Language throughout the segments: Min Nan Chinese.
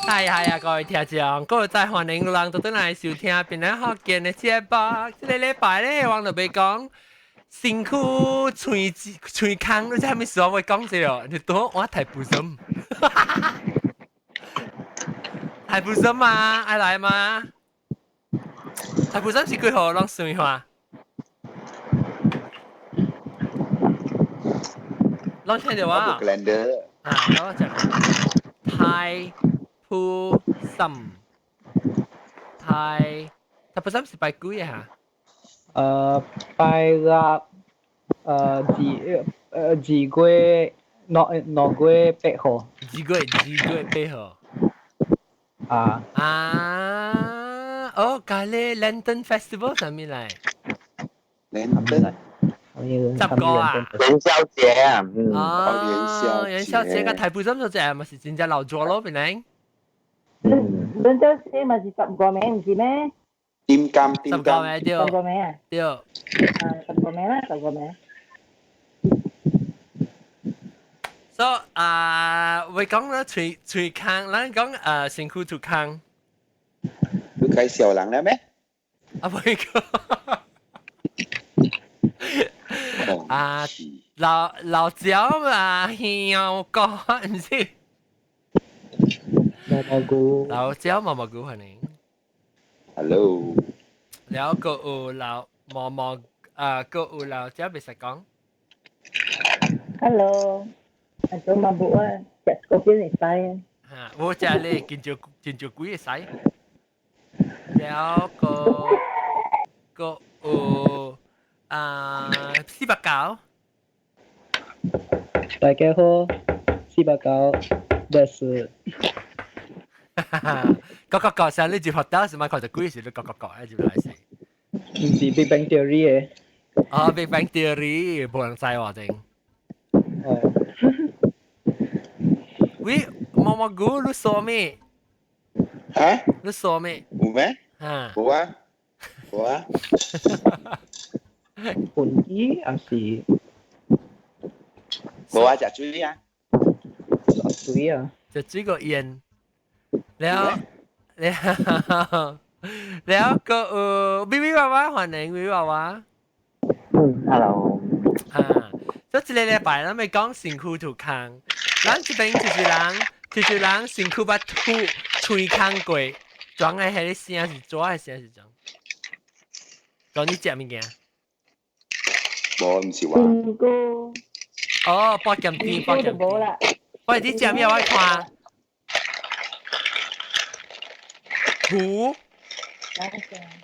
係係啊，各位聽眾，各位再歡迎人都轉來收聽邊個福建的節目。這个禮拜咧，我就欲講身軀喙喙空，你知啥物事？我會講這個，你拄我太不心，太不心嘛，愛來嗎？太不心是幾號？攏算下。攏聽著我。啊，我講太鋪心，太太鋪心是拜幾啊？拜六，二月2月8號。2月8號。啊。啊，哦，咖喱 Lantern Festival 上面來。 Lantern。十個啊！元宵節啊！哦，元宵節個太鋪心就這咪是真正老咗咯，變成。元宵節咪是10個名，唔是咩？點金點十個名對。十個名啊？對。啊，十個名啦，十個名。所以啊，會講咧，喙喙空，咱講身軀吐空。你介紹人啦咩？啊，會講。啊，老老椒啊，香瓜唔是。毛毛菇。老椒毛毛菇歡迎。 Hello。了個有老毛毛啊，個有老椒袂使講。 Hello。啊，做嘛無啊，食嗰邊會使啊。嚇，我食咧，真少真少幾會使。了個個有啊489。大家好，489です。個個個上你接學到是咪看就幾時你個個個一接來是？唔是 Big Bang Theory 嘅。啊，Big Bang Theory 無人知喎正。哦。喂，毛毛菇，你說咩？嚇？你說咩？有咩？嚇。無啊，無啊。本機還是？無啊，食水啊。食水啊。食水個煙。了了了個有咪咪娃娃歡迎咪咪娃娃。嗯，hello。啊，這一個禮拜咱欲講身軀吐空，咱這邊就是人，就是人身軀捌吐喙空過，裝的彼个聲是怎的聲是怎？講你食物件？無，毋是我。哦，包鹹甜，包鹹甜。喂，你食咩？我看。魚。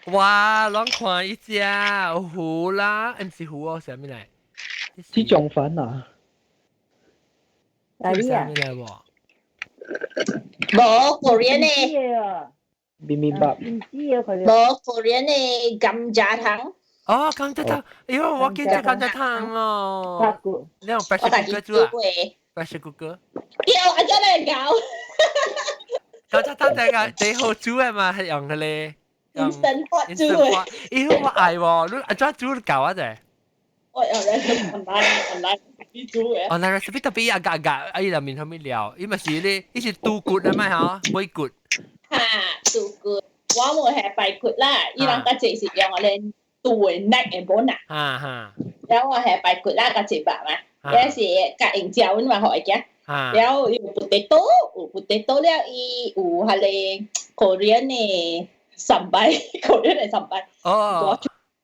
哇，攏看伊食魚啦，毋是魚哦，啥物來？這種粉啊？哪裡啊？啥物來無？無 Korean 的。咪咪巴。無 Korean 的甘蔗糖。哦，甘蔗糖，哎呦，我記得甘蔗糖哦。你用 pressure cooker 煮啊？pressure cooker。對，我真係搞。甘蔗糖這個最好煮的嘛，係用個咧。 Instant pot 煮的。咦，我愛喎，你按怎煮教我者？我有咧 online online 你煮的。 online recipe 特別啊，夾夾，哎，內面啥物料？伊嘛是咧，伊是豬骨啊嘛吼，尾骨。哈，豬骨，我無係排骨啦，伊人較濟是用我咧豬的 neck 的 bone 啊。哈哈。然後我係排骨啦，較濟白嘛，也是較用椒阮嘛，予會記。然後有 potato，有 potato 了，伊有彼个 Korean 的 sambal，Korean 的 sambal。哦。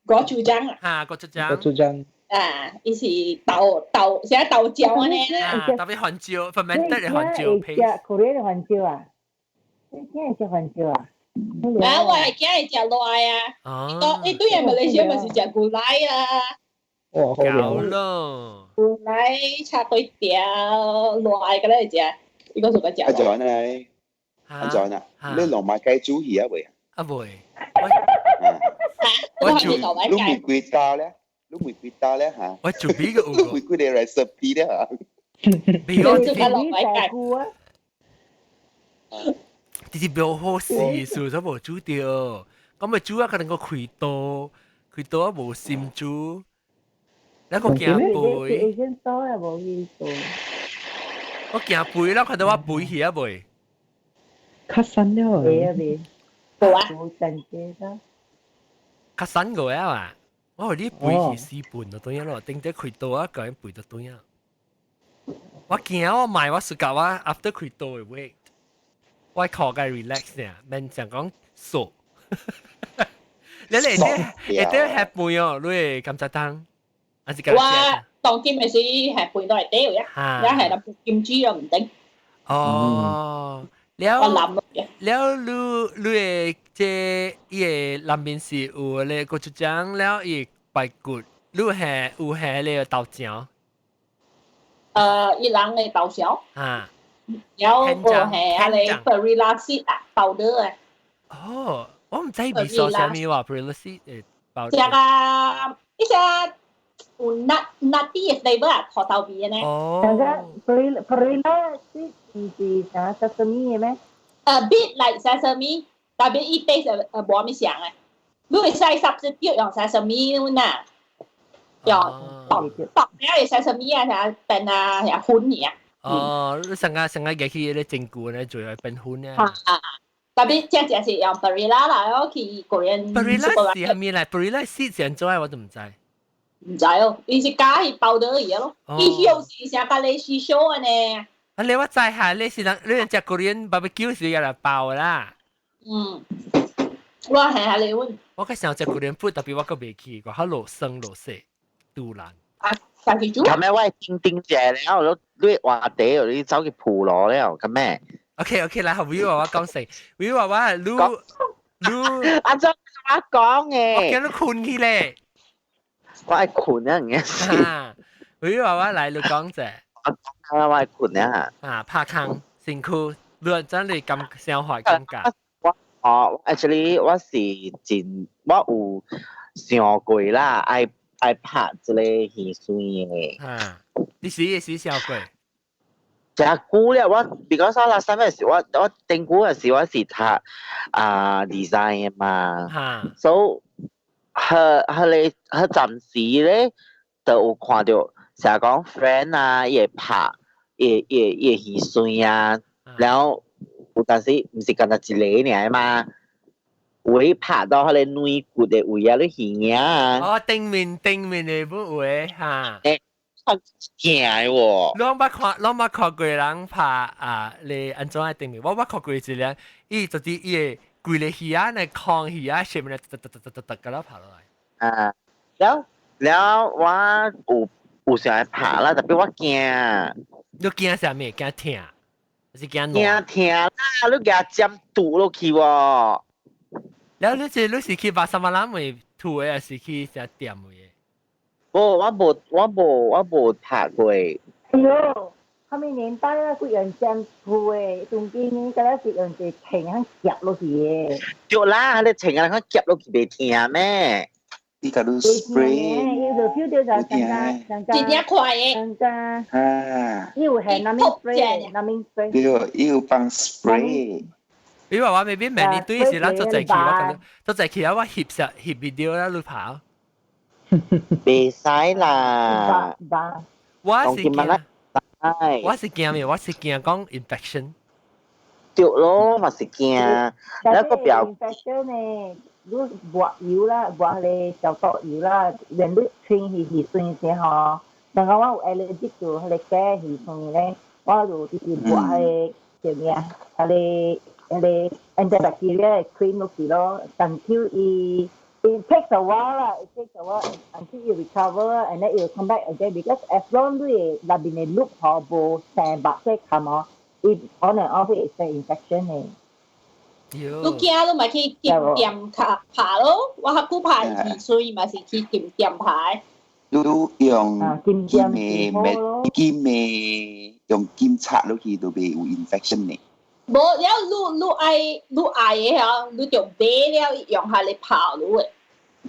果醋醬啊。哈，果醋醬。果醋醬。啊，伊是豆豆，啥豆漿按呢啦。特別番椒，fermented 的番椒 paste。 Korean 的番椒啊？你驚會食番椒啊？啊，我會驚會食辣啊！哦。伊對啊，馬來西亞嘛是食牛奶啊。哇，好搞咯。牛奶炒粿條，辣个咧食，伊個是個食。阿 John 啊，阿 John 啊，你糯米雞煮魚啊未？啊未。我煮你玫瑰刀咧？你玫瑰刀咧嚇？我煮邊個？你玫瑰的 recipe 咧嚇？比我煮個糯米雞。直接比好勢，所以無煮著。咁咪煮啊，可能個開刀，開刀啊無心煮。你個驚肥？我驚肥啦，看到我肥去啊未？較新了。會啊未？冇啊。冇陣嘅啦。較新個啊嘛，我你背是四本就對咯，頂底開刀啊，個人背就對啊。我驚我買我暑假我 after 開刀會 wait，我靠個 relax 呢，免想講傻。你嚟啲會啲吃飯哦，你會感覺當，還是我當今嘅時係飯都係掉嘅，一係諗金豬又唔定。哦，了了，你你的這伊個南面是有咧果汁醬，了伊排骨，你係有係咧豆漿。伊人嘅豆漿。啊。有個係啊，你 perilla seed 啊，包的啊。哦，我毋知味素啥物話 perilla seed 誒包。食啊，一隻有 nutty 嘅 flavour 啊，塗豆味嘅呢。哦。但係 perilla seed 毋是啥 sesame 嘅咩？ A bit like sesame，但係伊 taste 無咩像嘅。你會使 substitute 用 sesame 呐，用剁剁了嘅 sesame 啊，啥變啊，啥粉爾啊。哦，你成個成個入去咧整蠱咧，做來變粉啊。啊，特別這只是用 perilla 啦，我去個人。 Perilla 是啥物來？Perilla 是怎做的我都毋知。毋知哦，伊是加去包的而已咯。伊休是啥咖喱是燒的呢？啊，你我知下，你是人，你人食 Korean barbecue 是用來包啦。嗯，我係下你問。我較想食 Korean food，特別我閣袂去，我較落生落雪，杜蘭。啊，家己煮。咁咩？我係叮叮者了，你你話地，你走去鋪攞了，咁咩？OK OK，來，後尾我講先，尾話我你你阿張我講嘅，我驚你睏去咧。我愛睏啊，唔嘅。尾話我來你講者。我我愛睏啊。啊，拍空身軀，你真係咁生活感覺。我哦，actually 我是真，我有想過啦，愛愛拍這個魚生的。啊，你是是想過？真久了，我 because 我 last time 時，我我頂久嘅時我是讀啊 design 的嘛，所以彼彼個彼暫時咧，就有看到成日講 friend 啊，伊會拍，伊伊伊魚生啊，然後有陣時毋是干焦一個爾嘛，有會拍到彼個軟骨的位啊，你魚仔啊。哦，頂面頂面的部位哈。欸，疼的喎。攏捌看，攏捌看過人拍啊，你按怎樣頂面？我捌看過一個，伊就是伊會規个魚仔來空魚仔上面來，噠噠噠噠噠噠，共咱拍落來。啊，了了，我有有想愛拍啦，特別我驚。你驚啥物？驚疼？還是驚驚疼啦！你共針毒落去喎。了，你是你是去巴沙馬蘭位塗的，還是去啥店位？無，我無，我無，我無拍過。哎喲，啥物年代啊？佢用針塗的，當今呢，敢若是用一個秤仔夾落去的。對啦，你秤仔夾落去袂疼咩？你共你 spray，伊就 feel 到就更加更加真正快的，更加啊，伊有係 numbing spray，numbing spray，對，伊有放 spray。你話我未必問你對是咱做在去，我感覺做在去啊，我翕相翕 video 啦，你拍。袂使啦，我是驚，我是驚咩？我是驚講 infection。對咯，嘛是驚，那個表 infection 呢？你抹油啦，抹咧消毒油啦，連你穿魚魚酸時吼，像講我有 allergic to 彼個雞魚酸咧，我就直接抹彼個叫咩啊？彼個彼個 antibacterial cream 落去咯，until 伊 it takes a while 啦，it takes a while until you recover and then it will come back again because as long 你內面的肉吼無生白色冚吼，伊 on and off 會生 infection 的。你驚你咪去金店拍拍咯，我較久拍魚水嘛是去金店拍。你用金的金的用金擦落去都袂有 infection 呢。無了，你你愛你愛的吼，你就買了用下來泡你的。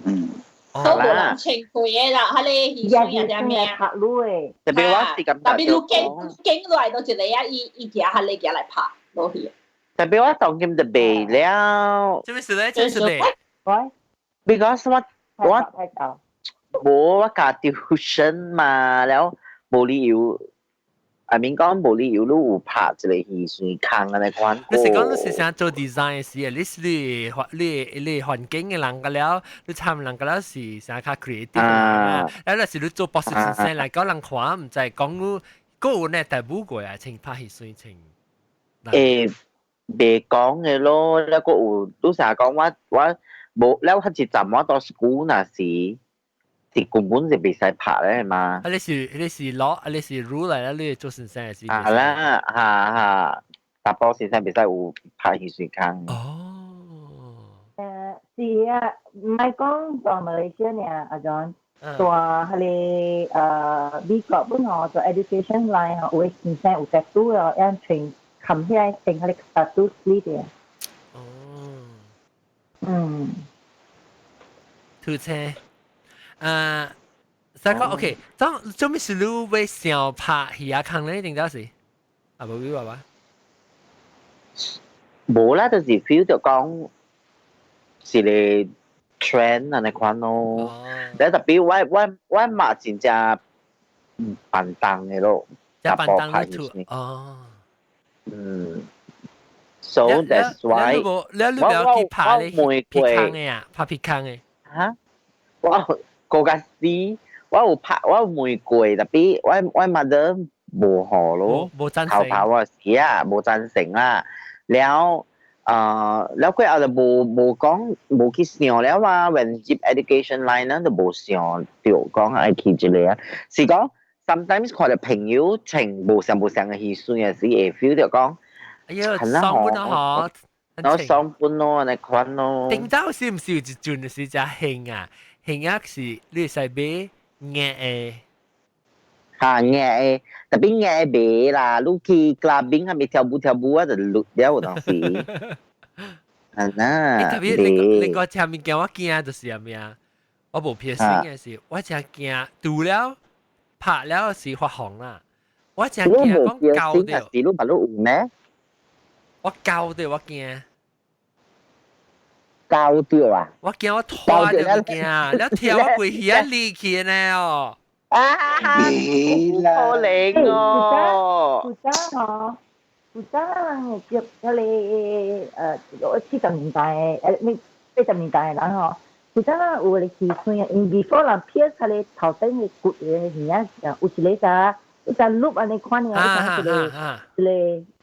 嗯。都無人清過的啦，彼個魚水啊啥物拍你的。特別我是感覺特別你經經落來都一個啊，伊伊行彼個行來拍落去。特別我當今就袂了。這咩事咧？這咩事咧？喂，because 我我無我教 tuition 嘛，了無理由。I mean 講無理由你有拍一個魚水空按呢款。你是講你是想做 design 時，你是你環境嘅人個了，你參人個了是想較 creative 啊。啊，若是你做博士先生來講，人看毋知講你個有呢大補過啊，穿拍魚水穿。袂講嘅咯，你個有，你成日講我無，了較一站我到 school 若是。是根本是袂使拍咧嘛。啊，你是攞，啊你是 rule 來啦，你做先生是。啊啦，哈哈，查埔先生袂使有拍魚水空。哦。是啊，毋係講在馬來西亞爾，阿 John，在彼个美國本吼做 education line 吼，有的先生有 tattoo 哦，樣穿冚起來成彼个 tattoo sleeve 的。哦。吐車。再講 OK，當做咩事你會想拍魚仔空咧？定到時啊，無語爸爸。無啦，就是 feel 就講是個 trend 按呢款咯。你特別我嘛真正笨重的咯，食笨重你吐哦。嗯，so that's why 你你不要去拍咧皮空的啊，拍皮空的。嚇？我個個死，我有拍，我有問過，特別我 mother 無好咯，無贊成。頭頭我是啊，無贊成啦。了，了過後就無講無去想了啊。when 入 education line 呢，就無想著講愛去這个啊。是講 sometimes 看著朋友穿無相無相的魚水的時，會 feel 著講，哎呀，爽本啊嗬，我爽本咯，按呢款咯。頂早是毋是有一陣是真興啊？興啊是你會使買硬的。嚇硬的，特別硬的買啦，你去 clubbing 係咪跳舞跳舞啊，就錄了有當時。啊那，特別你個食物件我驚就是啥物啊？我無piercing 的是，我真驚除了拍了是發紅啦，我真驚講膠著。是你嘛你有咩？我膠著我驚。膠著啊！我驚我拖著我驚，你跳我規耳仔裂去呢哦。啊！好靈哦！古早吼，古早人會接彼个70年代，你80年代的人吼，古早有个魚水啊，因 before 人 pierce 彼个頭頂的骨的耳仔，有一個啥，一隻鹿按呢款的，一個一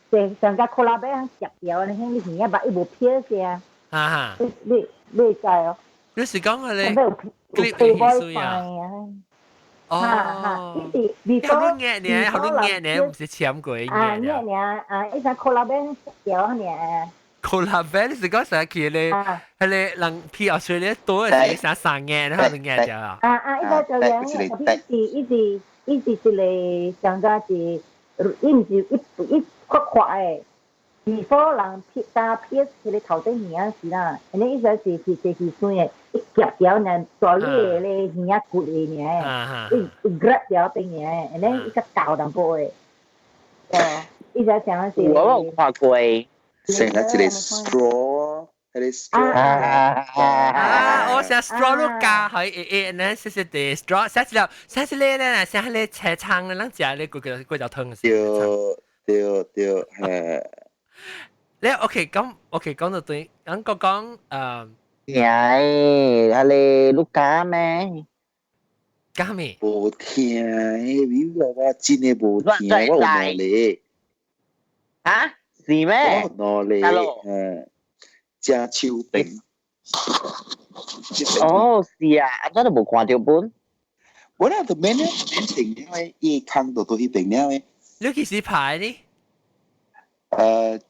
個一個像個箍拉仔樣夾掉按呢，彼耳仔，伊無 pierce 啊。啊！你知哦？你是講彼个 clip 魚水啊？哦，好多硬呢，好多硬呢，毋是簽過硬。啊，硬呢，啊，伊隻 colla band 條呢。 colla band 是講啥去咧？彼個人去澳大利亞多的是啥生硬，然後就硬掉啊。啊啊，伊個就樣，特別是伊是一個上個是，伊毋是一一塊塊的。before 人撇打撇彼個頭頂耳仔時啦，按呢意思是是是水的，伊夾掉呢，大你的咧耳仔骨的爾，伊 grab 掉頂爾，按呢伊較厚淡薄的，哦，伊才講是。我有看過。成個一個 straw，彼個 straw。啊！我想 straw 都加喺會呢，細細的 straw，下次了，下次咧咧，下次咧車廠咧，咱食咧規個規條湯是。對對對，嘿。你 OK 講 OK 講到對，咱個講聽，彼個你敢咩？敢咩？無聽，你我真的無聽，我有兩個。嚇？是咩？我有兩個，嗯，食手邊。哦，是啊，啊，我都無看著本。我那就免了，免定了，伊空就到彼邊了的。你幾時拍呢？19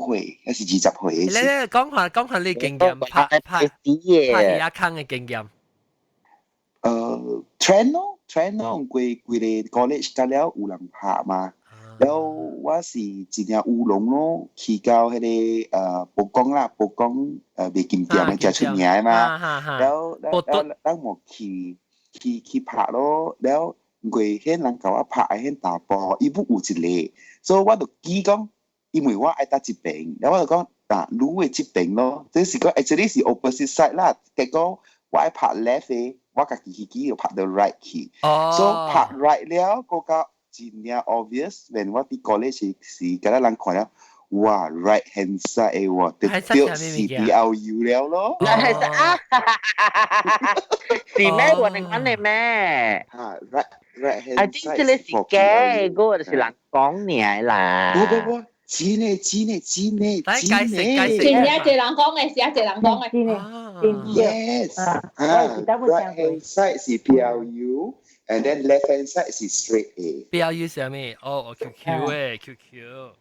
歲還是20歲？你你講下講下你經驗，拍拍拍魚仔空的經驗。 Trend 咯，trend 咯，規規个 college 甲了有人拍嘛。了我是真正烏龍咯，去到彼个寶岡啦，寶岡賣金店的誠出名的嘛。了了了，咱無去拍咯，了因為彼人共我拍的彼查埔，伊不有一個，所以我就記講，因為我愛佗一邊，了我就講，啊，你的這邊咯，這是講，actually 是 opposite side 啦，結果我愛拍 left 的，我家己去機拍到 right 去，所以拍 right 了，個個真正 obvious，when 我佇 college 時，敢若人看了，哇，right hand side 的喎，就叫 CPLU 了咯。係啊，是咩？我哋講你咩？嚇，right hand I think 這個是假，嗰個是人講你啦。不不不，真的真的真的真的。真正一人講的，是啊，一人講的。真的。 Yes，啊，right hand side 是 PLU，and then left hand side 是 straight A。 PLU 是咩？哦，QQ 誒，QQ。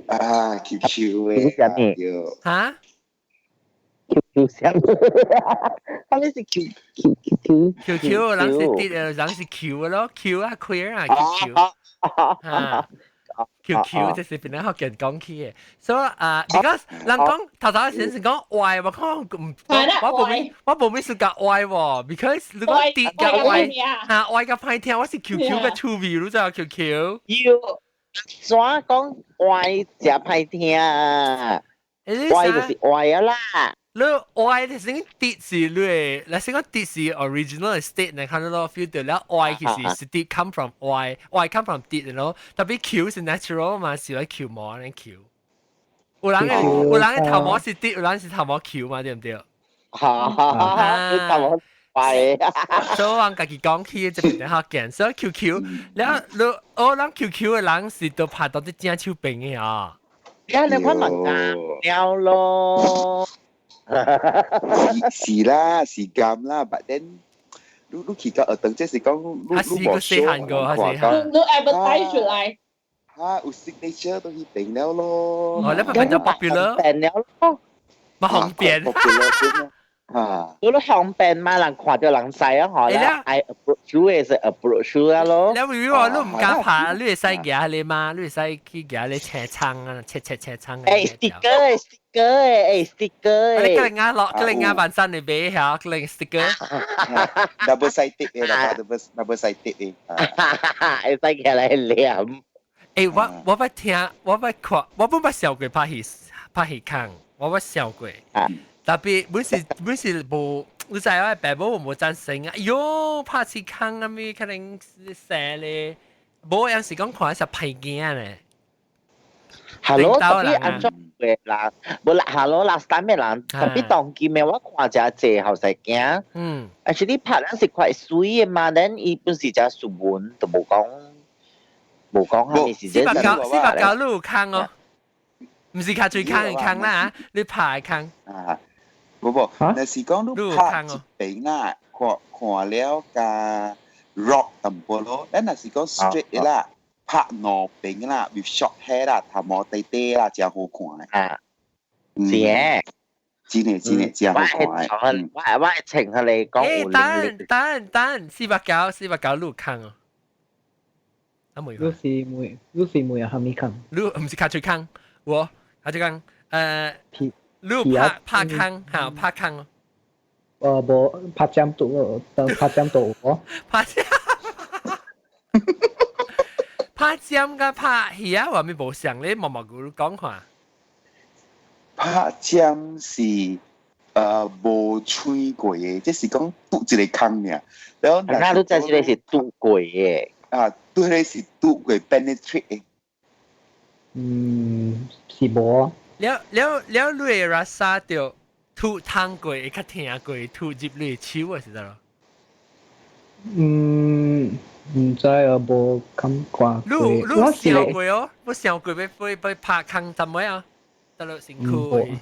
啊，QQ 誒，對。嚇？QQ 啥？他們是 Q Q Q Q QQ，人是啲人是 Q 咯，Q 啊 queer 啊 QQ。嚇。QQ 這是邊個學人講起嘅，所以啊，because 人講頭頭先是講 Y，我講唔，我無咩是講 Y 喎，because 如果跌嘅 Y 嚇 Y 嘅歹聽，我是 QQ 嘅趣味，你知道 QQ？要怎講 Y 誠歹聽？Y 就是 Y 啊啦。你 Y 就是講跌是你的，你先講跌是 original state，你看到 feel 到了 Y 其實是跌 come from Y，Y come from 跌咯，特別 Q 是 natural 嘛，是來 Q 毛呢 Q。有人的頭毛是跌，有人是頭毛 Q 嘛，對唔對？哈哈哈，頭毛壞。所以我家己講起這邊較見，所以 QQ，了你我人 QQ 的人是都拍到啲正手邊的啊。呀，你看嘛了咯。是啦，是咁啦，but then 你去到學堂，這是講你你無細漢過，你你 advertise 出來。嚇，有 signature 都去變了咯。哦，你咪變咗 popular。變了咯。咪方便。啊！你都方便嘛？人看到人知啊，嗬啦。I approach you 是 approach you 啊咯。你會話你唔敢拍，你會使行你嘛？你會使去行你車窗啊，車車車窗。誒，sticker 誒，sticker 誒，sticker 你叫人家落，叫人家扮山你買下，叫人 sticker。 Double side tape 誒，double side tape 誒。會使起來黏。誒，我捌聽，我捌看，我本捌笑過拍戲拍戲空，我捌笑過。特別本是無，你知我爸母無贊成啊！喲，拍戲空啊咪可能生咧，無有時講看是歹囝咧。 Hello，特別按怎嘅啦？無啦，Hello last time 嘅人，特別當今嘅我看誠濟後生囝。而且你拍咱是塊水嘅嘛，咱伊本是誠斯文，都無講係咪是四百九四百九你有空哦，毋是較最空嘅空啦，你拍嘅空。啊，無無，若是講你拍一邊啦，看看了加 rock 淡薄咯，咱若是講 straight 啦，拍兩邊啦，with short hair 啦，頭毛短短啦，誠好看嘅。啊，是嘅。真嘅真嘅真好看嘅。我會請佢哋講有等等等，四百九四百九你有空哦。啊，冇。你是每你是每啊，蝦米空？你毋是較最空，我較最空，你拍拍空嚇，拍空哦。無拍針度，拍針度哦。拍針。拍針佮拍魚啊，話咪無相咧，毛毛菇講看。拍針是無吹過的，即是講拄一個空爾。然後那你知這個是拄過的。啊，對，個是拄過 penetrate 的。嗯，是無。了了了，你的 rasa 就吐湯過會較疼過吐入你的手啊，是得咯？嗯，毋知啊，無感覺。你想過哦？我想過欲欲欲拍空怎麼啊？得咯，身軀。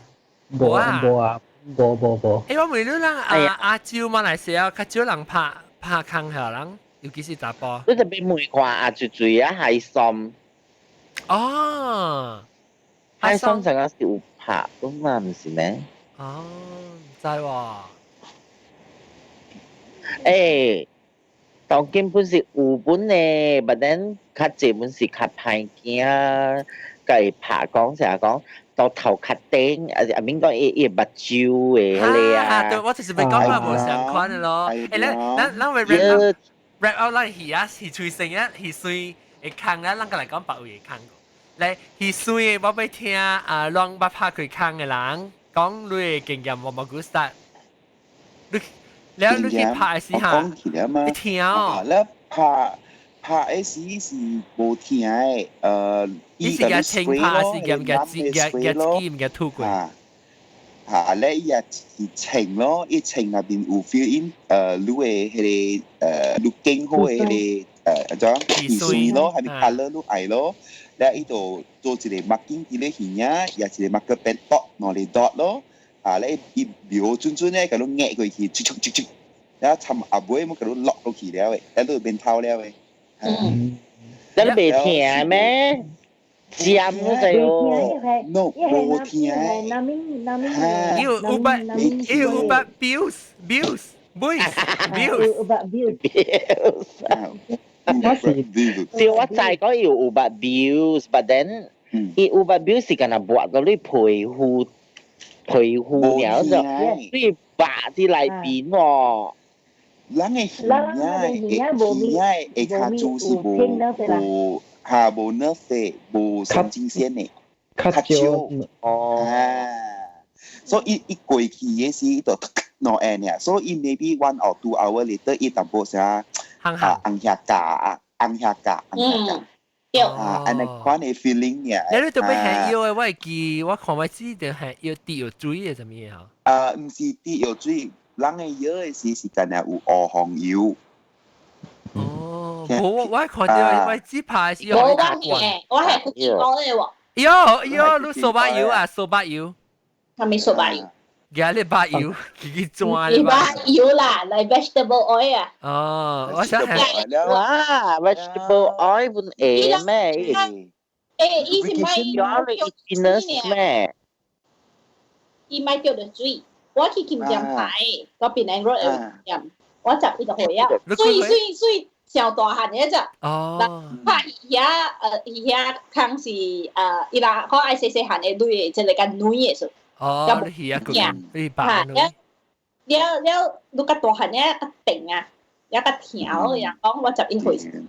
無啊，無啊，無無無。欸，我問你人亞亞洲馬來西亞較少人拍拍空下人，尤其是查埔。你特別問看阿最最啊，海參。哦。海參成個是有拍噶嘛，毋是咩？哦，毋知喎。欸，當今本是有本呢，but then 較濟本是較歹驚，共伊拍講成日講到頭殼頂，啊啊免講伊伊目睭的彼個啊。對，我就是欲講嘛，無相款的咯。欸，咱咱咱會 wrap up wrap up 咱魚啊，魚喙生啊，魚媠會空啊，咱過來講別位會空。來，魚媠的我欲聽啊，攏捌拍過空的人講你的經驗，我無古 start。你了你去拍時下，講起來嘛，會疼哦。了拍拍的時是無疼的，伊是共清拍，是共共共共自己共吐過。嚇，咧伊也是稱咯，伊稱內邊有 fill in，你的彼個你揀好的彼個按怎魚線咯，還是 colour 你愛咯，咧伊就做一個 marking 佇咧耳仔，也一個 marker pen dot 兩個 dot 咯，啊咧伊瞄準準咧，共你壓過去，唰唰唰唰，了摻後尾嘛共你落落去了的，了你就免透了的。嗯，你袂疼咩？尖嗰隻哦，no，無疼。有有捌，有捌 bills bills bills bills 有捌 bills。我是，對，我知講有捌 bills，but then 伊有捌 bills 是干焦抹到你皮膚皮膚爾就，你肉佇內邊喎。人的耳仔會耳仔會較注是無無嚇無 nerve 的，無神經線的，較少哦。所以伊過去的時，伊就兩下爾，所以 maybe 1 or 2 hour later，伊淡薄啥啊紅遐架啊，紅遐架，紅遐架。對。啊，按呢款的 feeling 爾。你你特別係藥的，我會記，我看我記得係藥滴藥水的啥物啊？啊，毋是滴藥水，人的藥的時是干焦有烏黃油。哦，無我看到我只拍是用無我係我係古見過的喎。喲喲，你掃把油啊，掃把油。係咪掃把油？今日把油，自己轉你把油啦，來 vegetable oil 啊。哦，我想係哇，vegetable oil 本會咩？誒，伊是買有你咩？伊買叫做水，我去金店買，我檳榔 road 有店，我十一就回啊，水水水，上大漢的隻。哦。拍伊遐，伊遐空是伊若講愛細細漢的女的，這個較軟的數。哦，你魚仔骨，你白了了了，你較大漢的較定啊，也較疼，人講我11歲時。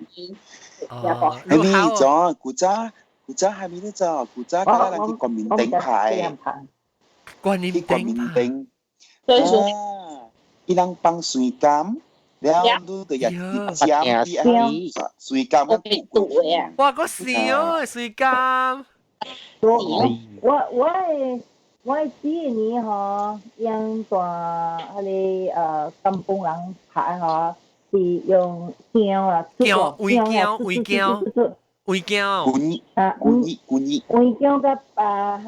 哦，係咪咗？古早古早係咪咧？咗古早，嗰人去光明頂拍，光明頂拍。對啊，伊人放水柑，了你就也尖伊水柑毒的啊！哇，個是哦，水柑。我第一年吼，用大彼個甘榜人拍吼，是用薑啊，薑，薑，薑，薑，薑，啊，薑薑薑薑佮啊，彼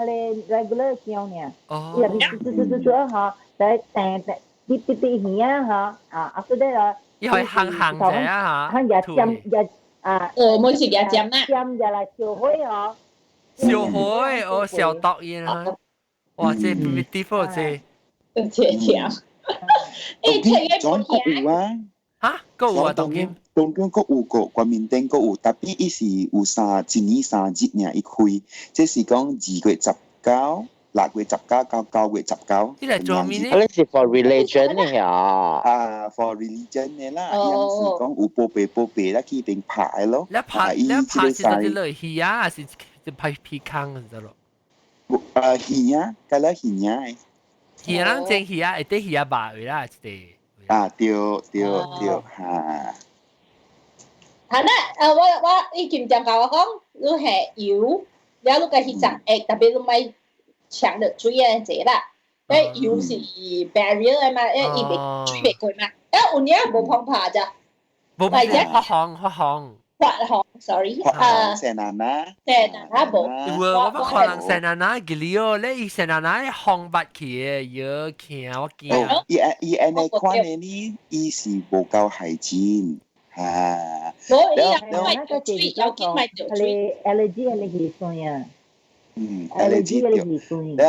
個 regular 薑爾，哦，伊入去煮煮煮煮吼，來彈彈滴滴滴魚仔吼，啊，啊，說咧啊，伊可以烘烘者啊嚇，烘也尖也啊，哦，每次也尖啊，尖入來燒火吼，燒火哦，燒毒煙啊。哇！這 beautiful 這，這條，欸，這個閣有啊？嚇，閣有啊，當今當今閣有個光明頂閣有，tapi 伊是有三一年三日爾伊開，這是講2月19、6月19到9月19。你來做咩呢？你是 for religion 的呀？啊，for religion 的啦，伊是講有報備報備啦，去邊拍咯。你拍你拍是佇落魚啊，還是拍皮空是得咯？啊，魚仔，甲了魚仔的。魚人蒸魚仔，會得魚仔肉位啦，一個。啊，對對對，哈。係啦，我以前就教我講，你係油，了你共彼層液，特別你莫搶著水啊這啦。因油是 barrier 的嘛，因為伊袂水袂過嘛。啊，有影無方拍咋？無發紅發紅。發紅，sorry，啊，聖奶奶，聖奶奶無，有啊，我捌看人聖奶奶記哩哦，咧伊聖奶奶紅白去的，藥驚我驚。伊伊按呢款的呢，伊是無夠海鮮，哈。無，伊也買著水，要緊買著水。 allergy 係你魚酸啊？嗯，allergy 對。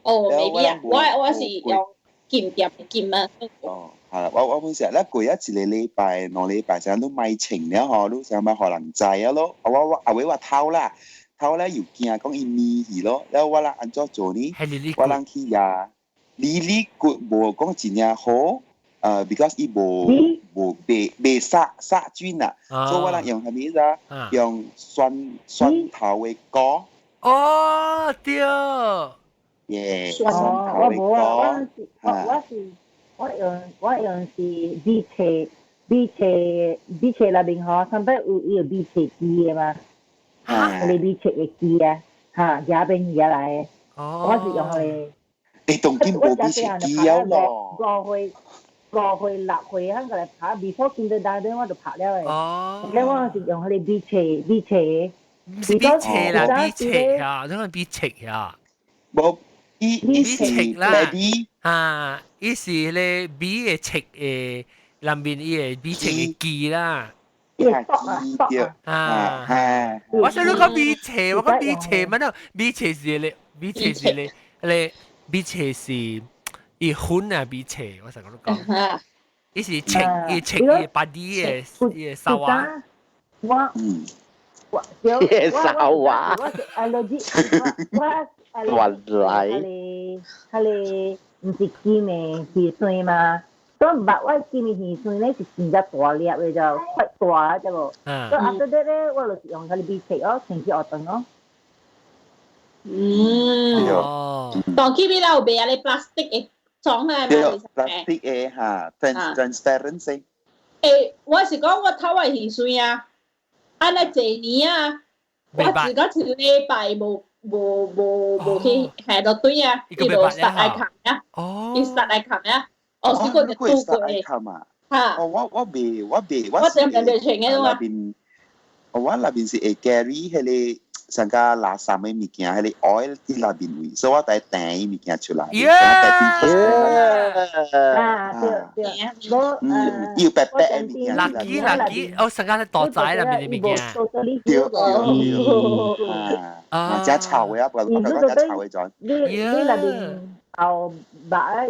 哦，maybe 啊，我是用金店金啊。哦。係啦，我本時咧過一個禮拜、2禮拜，成日都買情了嗬，都想買予人知啊咯。我阿偉話偷啦，偷咧又驚講伊味去咯。了我人按怎做呢？我人去呀，離離骨無講真正好，because 伊無無袂袂殺殺菌啊，所以我人用啥物啊？用蒜蒜頭的膏。哦，對。耶，蒜頭的膏。我是。我用是米冊米冊米冊內面吼，上擺有伊有米冊機的嘛，彼个米冊的機啊，哈，遐邊遐來的，我是用彼個。誒，當今無米冊機了咯。5歲、5歲、6歲，彼個來拍，before kindergarten 我就拍了的。了我是用彼個米冊米冊。毋是米冊啦，米冊啊，你講米冊啊。無，伊米冊啦，啊，伊是咧米的冊的內面伊的米冊的機啦。機啊，我想你講米冊，我講米冊乜都米冊是咧，米冊是咧，咧米冊是伊粉啊米冊，我成日都講，伊是冊，伊冊伊 body 的伊的沙瓦。我我沙瓦。我是 allergic，我原來。彼个毋是金的魚酸嘛？所以目我金的魚酸咧是真正大粒的就塊大對無？所以 after that 咧，我就是用彼個米冊哦，穿去學堂哦。嗯。當佢邊有賣啊？你 plastic 的裝啊？對，plastic 的哈，transparent 誒，我是講我頭的魚酸啊，按呢濟年啊，我自個一禮拜無。無無無去下到對啊，伊就殺來冚啊，伊殺來冚啊，哦，是個就拄過的，嚇。哦，我未，我點點就穿嘅嘛。我那邊是會 carry 彼个上個垃圾的物件，彼个 oil 佇內面位，所以我得掟物件出來。啊，對對，我要白白的物件。垃圾垃圾，哦，上個係大仔內面的物件。對對對。啊，真臭的啊，不過我講真臭的種。你那邊後目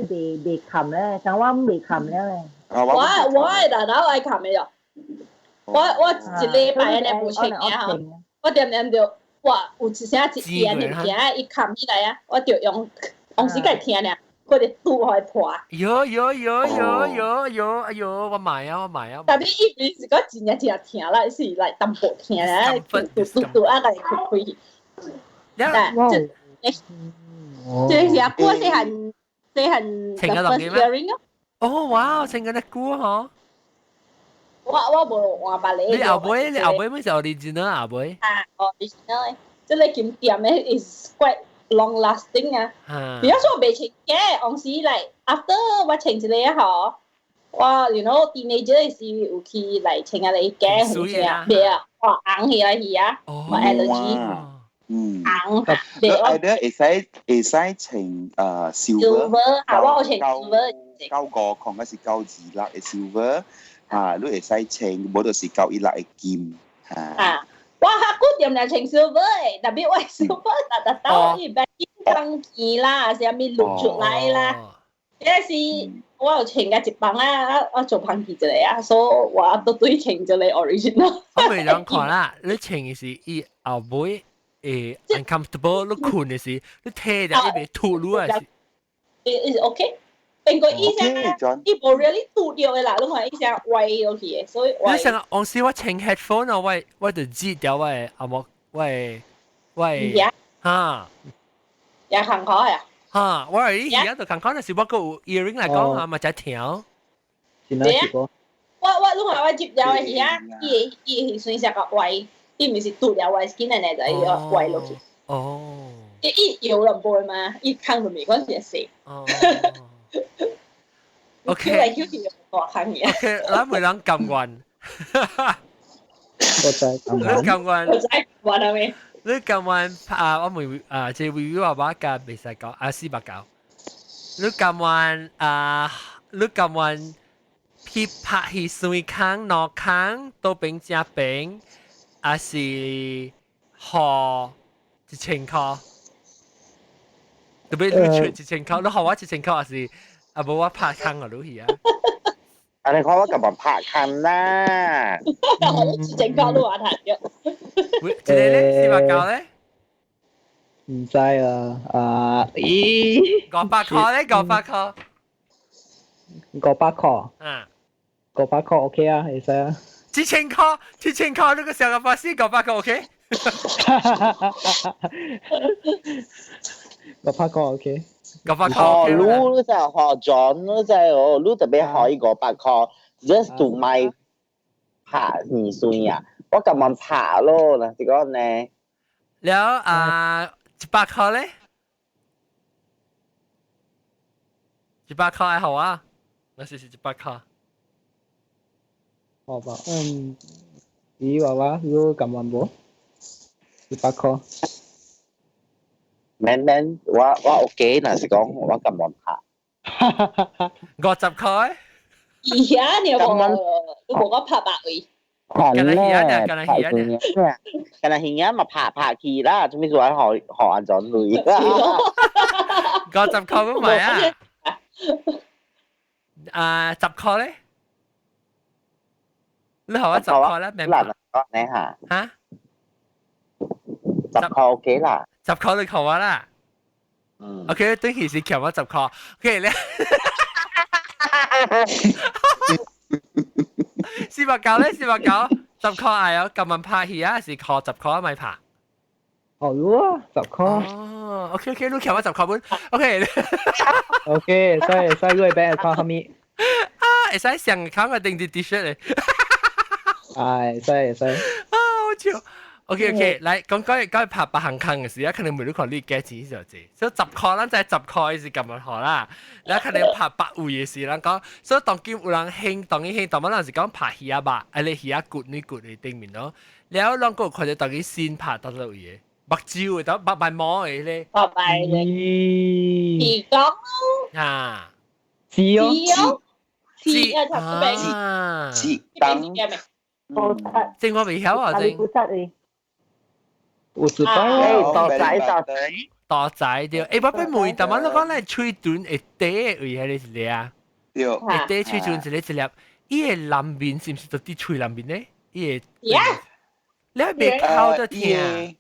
未未冚咧，像我未冚咧。我我係大佬愛冚的喲。我一禮拜按呢無穿嘅吼，我點點就哇有一聲一點物件伊冚起來啊，我就用往時共聽爾，佢就拄予伊破。喲喲喲喲喲喲，哎喲，我買啊我買啊！但係伊毋是講真正真疼啦，是來淡薄疼啊，嘟嘟嘟啊，共伊開開。但這這是阿哥細漢細漢 the first hearing 啊。哦哇，穿緊啲歌嗬！我無換別個。你後尾咩時候 original 後尾？啊，original 的，這個金店的 is quite long lasting 啊。比如說未穿嘅，往時來 after 我穿一個吼，我 teenager 的時有去來穿下個假好似啊，袂啊，哇紅起來去啊，我 allergy。紅。你 either 會使穿silver，啊，我有穿 silver。 95塊，還是92粒的 silver。啊，你會使穿，無就是91粒的金。啊，我較久點來穿 silver 的，特別我 silver 逐逐兜伊白金鋼錢啦，啥物露出來啦。嗰時我有穿過一幫啊，我做芳去一個啊，所以我都對穿一個 original。我未兩看啦，你穿的是伊後尾會 uncomfortable，你睏的時，你提著伊袂脫落來是。伊是 OK。變過伊聲，伊無 really 拄著的啦，你看伊聲歪落去的，所以。你想往時我穿 headphone 啊，我就擠掉我的阿莫，我的哈，也坎坷呀。哈，我係而家就坎坷，但是我個有 earring 來講啊，嘛才聽。對啊，我你看我接掉的耳啊，伊會算是個歪，伊毋是拄了歪 skin 的呢，就伊個歪落去。哦。伊搖就唔會嘛，伊坑就未關事事。哦。OK。來叫去大坑嘅。 OK，咱每人甘願。我知甘願。你甘願。我知甘願係咪？你甘願啊？我問啊，這微微爸爸甲袂使講啊，489。你甘願啊？你甘願去拍魚生空、兩空，倒邊食邊，還是予1000箍？特別你出1000箍，你予我一千箍，還是啊無我拍空啊？你去啊？啊！你看我甘願拍空啦？1000箍都話談嘅。這個咧，489咧？毋知啊，啊，咦？500箍咧，五百箍。500箍。啊。500箍 OK 啊，會使啊。一千箍，一千箍，你個上個發死五百箍 OK？500箍 OK。500塊。哦，你你就學 John，你就哦，你特別可以500塊，just to 買拍魚水啊！我咁樣拍咯，嗱，是講呢？了啊，100塊咧？100塊還好啊，我是100塊。好吧，嗯，咦娃娃，你咁樣無？100塊。免免，我 OK，若是講我咁樣拍。50塊。而家你有無？你無講拍白位？敢若魚仔，敢若魚仔，敢若魚仔嘛拍拍去啦，做咩做學學安怎類？50塊唔係啊？啊，十塊咧？你學我十塊咧？明白？你嚇？嚇？十塊 OK 啦。十塊你求我啦。嗯。 OK，等其時欠我十塊。OK 咧。490咧，490，十塊係有咁問拍戲啊，是靠十塊咪拍？哦，啊，十塊。哦，OK OK，你欠我十塊本，OK。 OK，所以你俾我看後面。啊，會使上卡個定啲 T 恤咧。係，使使。啊，好笑。OK OK，來講講講拍別行空嘅時，啊，可能每你看你價錢就濟，所以十塊咱知十塊是咁樣好啦。你可能拍百位嘅時，咱講，所以當今有人興，當今興，當乜人是講拍魚仔肉，啊你魚仔骨你骨嘅頂面咯。了，咱閣有看到當今新拍到倒位嘅，目睭嘅，當目白毛嘅咧。目白嘅。魚缸啊。是哦。是啊，是當。正我未曉啊，正。58，大仔大仔，大仔對。欸，我欲問，但我你講咱喙唇會短的位，彼个是咧啊？對。會短喙唇一个一粒，伊的內面是毋是就佇喙內面咧？伊的。你袂哭就疼。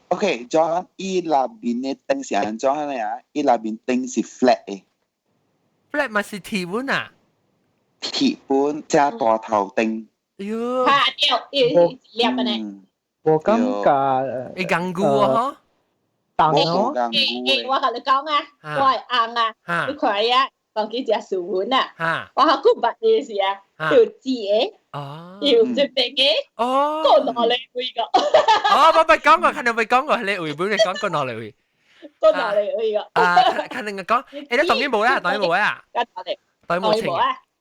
OK，怎伊內面的燈是按怎樣啊？伊內面燈是 flat 的。 flat 嘛是鐵本啊？鐵本加大頭燈。哎喲。啊對，伊一粒安呢。我感覺會硬固啊！嗬，哦。欸，我共你講啊，我係紅啊，你看啊，當佢食薯粉啊，我好久捌的是啊，有字的，有這邊的，哦，過兩位個。哦，我捌講過，可能捌講過，你位本你講過兩位。過兩位個。啊，可能講，欸，你當然無啦，當然無啊。當然無穿。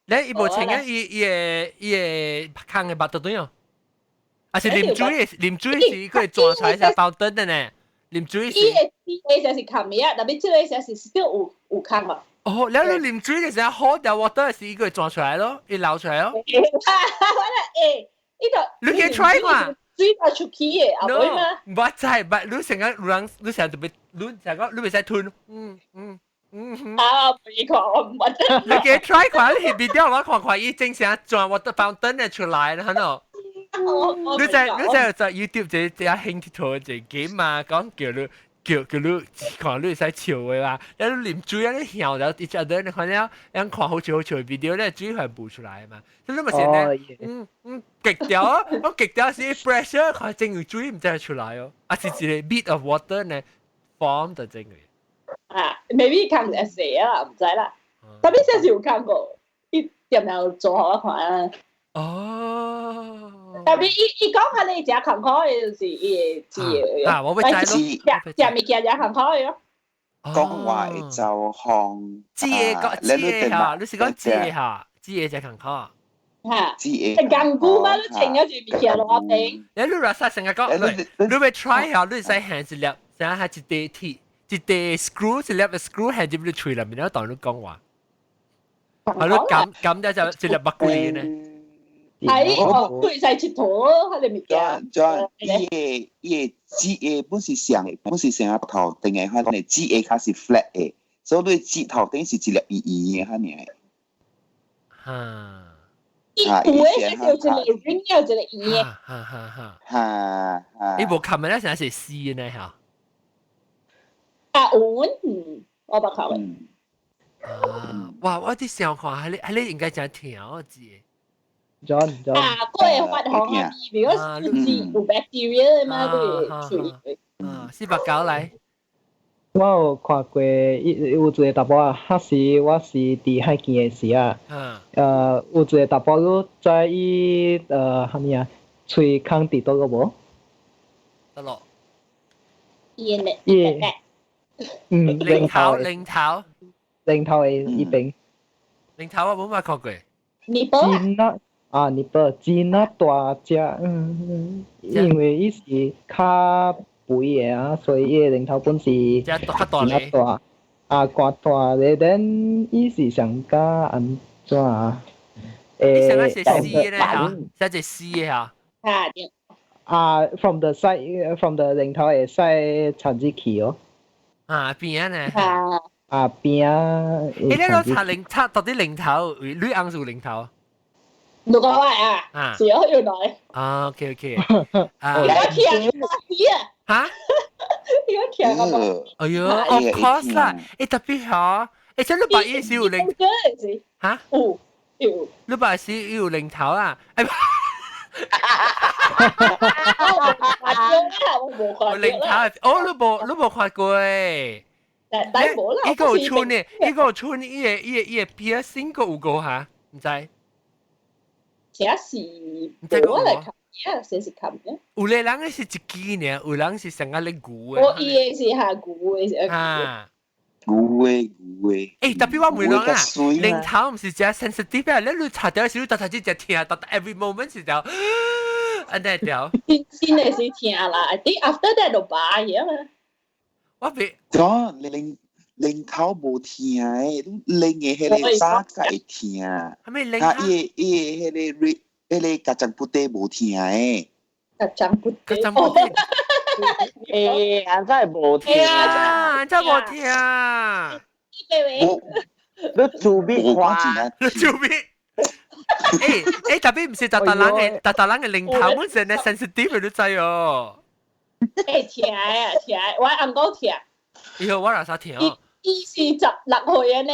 你伊無穿啊，伊伊個伊個空的腹肚對哦。啊是啉水的，啉水是佢會轉出來是包燈的呢。啉水是。伊個伊個是空的啊，但係這個時是still 有空嘛。哦，了你啉水的時候，好掉 water 是伊個會轉出來咯，伊流出來咯。我咧欸，伊就。你可以 try 嘛？水流出去的，後尾嘛。我知，但你成日有人，你成日特別，你成個你袂使吞，嗯嗯嗯。啊，袂看我毋捌。你可以 try 看，你 video 我看看，伊正常轉 water fountain 的出來，係喏。你知在 YouTube 這這興佚佗一個 game 嘛？講叫你叫叫你看你會使笑的嘛？你啉水啊，你笑了一直在你看了，人看好笑好笑的 video 咧，水會浮出來嘛？你咪是咧，嗯嗯，極掉啊！我極掉是 pressure，看真有水毋知出來哦，啊是一個 bit of water 呢 form 就真嘅。啊，maybe 看會死啊，毋知啦。特別先是有看過，伊點樣做好我看啊。哦。特別伊伊講下你食艱苦的，就是伊會知的。啊，我會知咯。食食物件食艱苦的咯。講話會就項。知的講知的嚇，你是講知的嚇，知的食艱苦。嚇。知的。艱苦嘛，你穿咗住物件落頂。你你若使成日講，你欲 try 下，你使行一粒，成下一塊鐵，一塊 screw，一粒 screw 行入你喙內面，了當你講話。係你撳撳咗就一粒白骨呢。係哦，對晒佚佗，彼个物件。就伊個伊個指個本是上本是成個頭頂的，可能指個較是 flat 的，所以你指頭頂是一粒圓圓的，可能。哈。伊有的是有一個 ring，有一個圓的。哈哈哈。哈哈。伊無冚的，咧，成是絲呢嚇。啊有，嗯，我捌看過。啊！哇！我佇想看，彼個彼個應該誠疼我知。 John John 啊，個會發紅啊，比如講是有 bacteria 嘛，對，喙。啊，490來。我有看過，伊有一個查某啊，彼時我是佇海墘的時啊，有一個查某汝知伊啥物啊，喙空佇佗個無？得咯。伊的伊零頭零頭，零頭的一邊。零頭我冇乜看過。 Nipple 真啊啊，nipple 真啊大隻，因為伊是較肥的啊，所以伊的零頭本是真較大真大，啊，較大咧，then 伊是上加按怎啊？你上個是絲咧嚇，寫隻絲的嚇。啊對。啊，from the side，from the 零頭會使插入去哦。啊，邊啊呢？啊。啊邊啊！欸，你攞插零插到啲零頭，你硬數零頭？你講話啊？是哦，原來。啊，OK OK。啊。我聽我知啊。嚇？我聽個。哎呦，of course 啦！欸，特別嚇，欸，這你把伊是有零嚇？有有。你把是有零頭啊？哎。我無看零頭，哦，你無看過。但無啦。伊個有穿的，伊個有穿，伊個 piercing 個有個嚇，毋知。這是毋知我來看，這是看嘅。有個人是一支爾，有人是成個咧牛的。我伊個是下牛的，啊。牛的牛的。欸，特別我問你啊，零頭毋是真 sensitive 啊，你插掉時，逐頭只只聽，逐 every moment 是條，按呢條。真真的是聽啦，I think after that 就罷嘢嘛。我別。咗零零頭無疼的，你零的彼個啥才會疼。係咪零？啊，伊個伊個彼個瑞，彼個甲張不底無疼的。甲張不底。甲張不底。欸，按怎會無疼？啊，按怎無疼？我你做咩看？你做咩？欸欸，特別毋是逐逐人的，逐逐人的零頭本身咧 sensitive 你知哦。欸，疼啊疼，我翁講疼。以後我若啥疼？伊是16歲呢，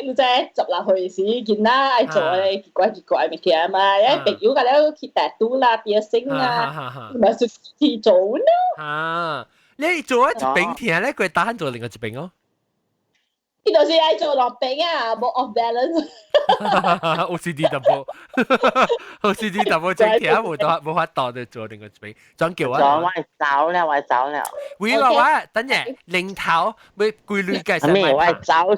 你知16歲時囡仔愛做的奇怪奇怪物件嘛，因朋友共了去 tattoo 啦、piercing 啦，咪是去做咯。啊，你做一邊疼咧，佢打算做另外一邊哦。伊就是愛做兩邊啊，無 off balance。 OCD 淡薄，OCD 淡薄真疼，無得無法度就做另外一邊，轉叫我。轉我走了，我走了。喂我等陣零頭要規律計實咪我走了。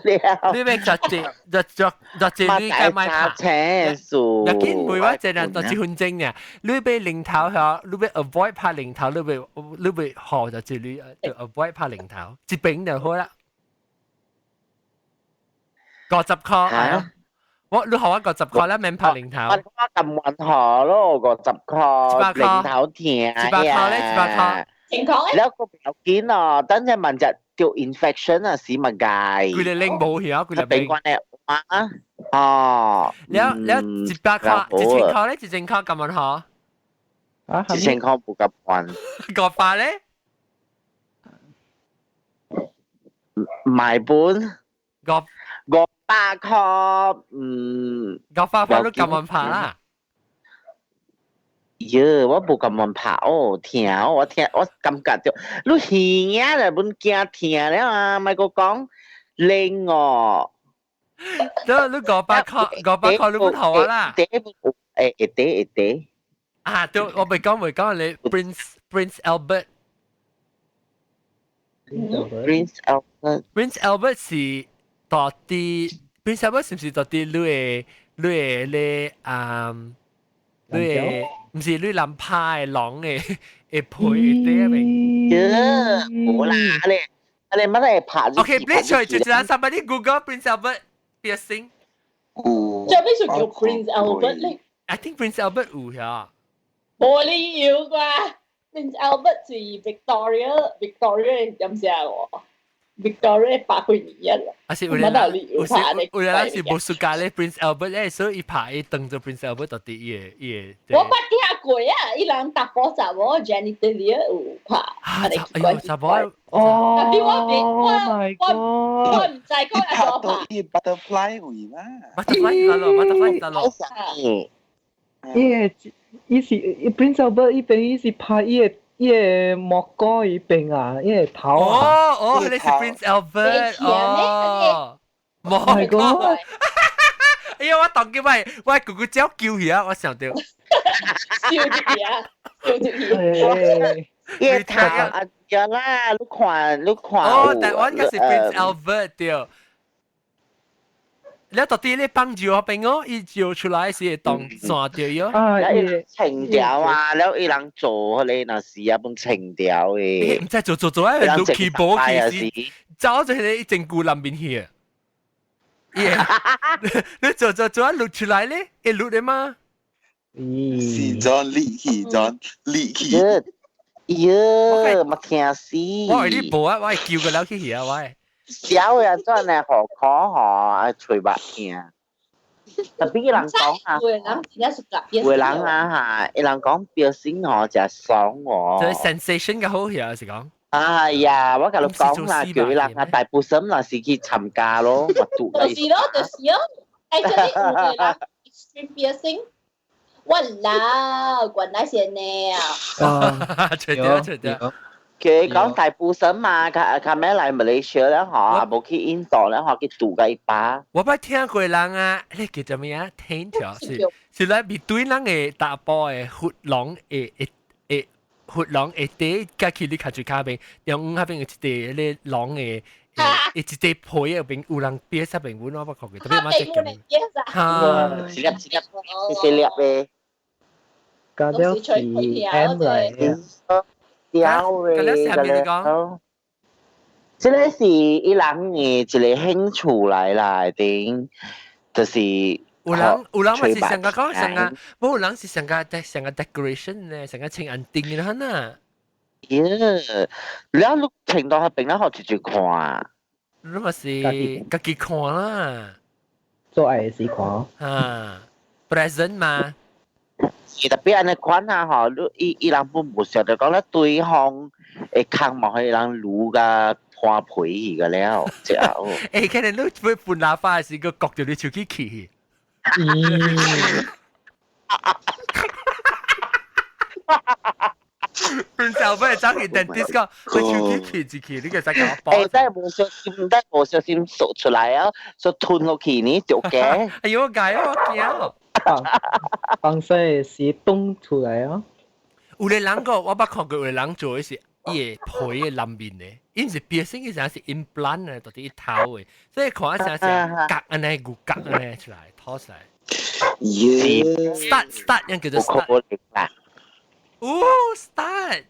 你欲十隻十十十隻鐳計買拍。請數。若緊每我一人就一分鐘爾，你欲零頭嗬，你欲 avoid 拍零頭，你欲學就一鐳就 avoid 拍零頭，一邊就好啦。50塊，我你學我50塊啦，免拍零頭。我咁運河咯，50塊零頭疼。100塊咧，100塊。情況咧。了個不要緊哦，等陣問就叫 infection 啊，死物界。佢哋拎冇去啊，佢哋冰關咧啊，哦。了了100塊，1000塊咧，1000塊咁運河。啊， 1000塊冇咁運。500咧？買本。五。500塊，嗯，500塊都咁運拍啦。喲，我無咁運拍哦，疼，我聽我感覺著，你耳仔就本驚疼了啊，莫閣講冷哦。得你500塊，500塊你本好啊啦。第一會會會會。啊，對，我未講未講你 Prince Albert。 Prince Albert。 Prince Albert 是到底 Prince Albert 是毋是到底你的咧啊？你的毋是你南派的狼的會配啲啊未？耶，無啦，你乜嚟拍？OK，please 就就 somebody Google Prince Albert piercing。最尾是叫 Prince Albert 咧。 I think Prince Albert 有呀。無理由啩，Prince Albert 是 Victoria 點寫喎？Victoria 百幾年啦。啊是有人有是有人是無暑假咧，Prince Albert 咧，所以伊拍伊當做 Prince Albert 到底伊個伊個。我捌聽過啊，伊人查埔查某 genitalia 有拍。啊，哎呦，查某。哦。特別我我我我毋知講拍到伊 butterfly 有嘛？butterfly 得咯，butterfly 得咯。伊個伊是 Prince Albert 伊邊伊是拍伊個伊個莫哥伊邊啊，伊個頭啊。哦哦，你是 Prince Albert 哦。莫哥。哎呀，我當叫喂，我姑姑叫叫佢啊，我想到。笑住佢啊，笑住佢。伊頭啊，對啦，你看你看。哦，台灣嘅是 Prince Albert 對。你到底你幫住我邊哦，伊照出來是會當線掉喲。啊，伊情調啊，了伊人做彼個若是啊，本情調的。毋知做做做啊，錄起無去是，走就彼個一整舊南面去。耶！你做做做啊，錄出來咧，會錄的嗎？是裝力氣，裝力氣。喲，嘛聽死。我係你無啊，我係叫個了去去啊，我。小嘅真係何可嗬，啊隨白聽。特別伊人講啊，有人啊嚇，伊人講表現嗬就爽喎。就 sensation 嘅好嘢是講。哎呀，我共你講啦，叫伊人啊，大部分若是去參加咯，就是咯，就是咯，actually 有個人 extreme piercing，我老原來是按呢啊。除掉除掉。佢講大部分嘛，較較咩來馬來西亞咧嗬，無去印度咧嗬，去度個一把。我捌聽過人啊，你叫做咩啊？聽條是是來面對人的查埔的佛龍的的的佛龍的底，甲去你卡住卡邊，中央彼邊有一塊咧龍的，一塊皮嗰邊有人癟啥邊，我捌看過，特別嘛這個。哈，一粒一粒，細粒的。加了是 M 來嘅。屌嘅，下面講，這個是伊人的一個興趣來啦，頂，就是有人嘛是上個講上個，無有人是上個上個 decoration 咧，上個清安定嘅啦。耶，你你聽到彼邊咧，學直接看。你嘛是家己看啦，做愛時看。啊，present 嘛。是特別按呢款啊吼，你伊伊人本無想著講咧，對方會空嘛，予人滷甲破皮去個了，之後。欸，可能你會噴喇叭時，閣割著你手機去。咦！分手尾走去 dentist 講，佢手機去一去，你個使共我欸，真係無小心，真無小心掃出來啊，所吞落去呢就驚。哎呦，我驚我驚。放西是凍出來啊！有個人個，我捌看過有個人做的是伊個皮的內面的，伊毋是 piercing，伊啥是 implant 啊，到底伊頭的，所以看啥啥角按呢，牛角按呢出來，拖出來。耶！Stud stud，樣叫做 stud。哦，stud。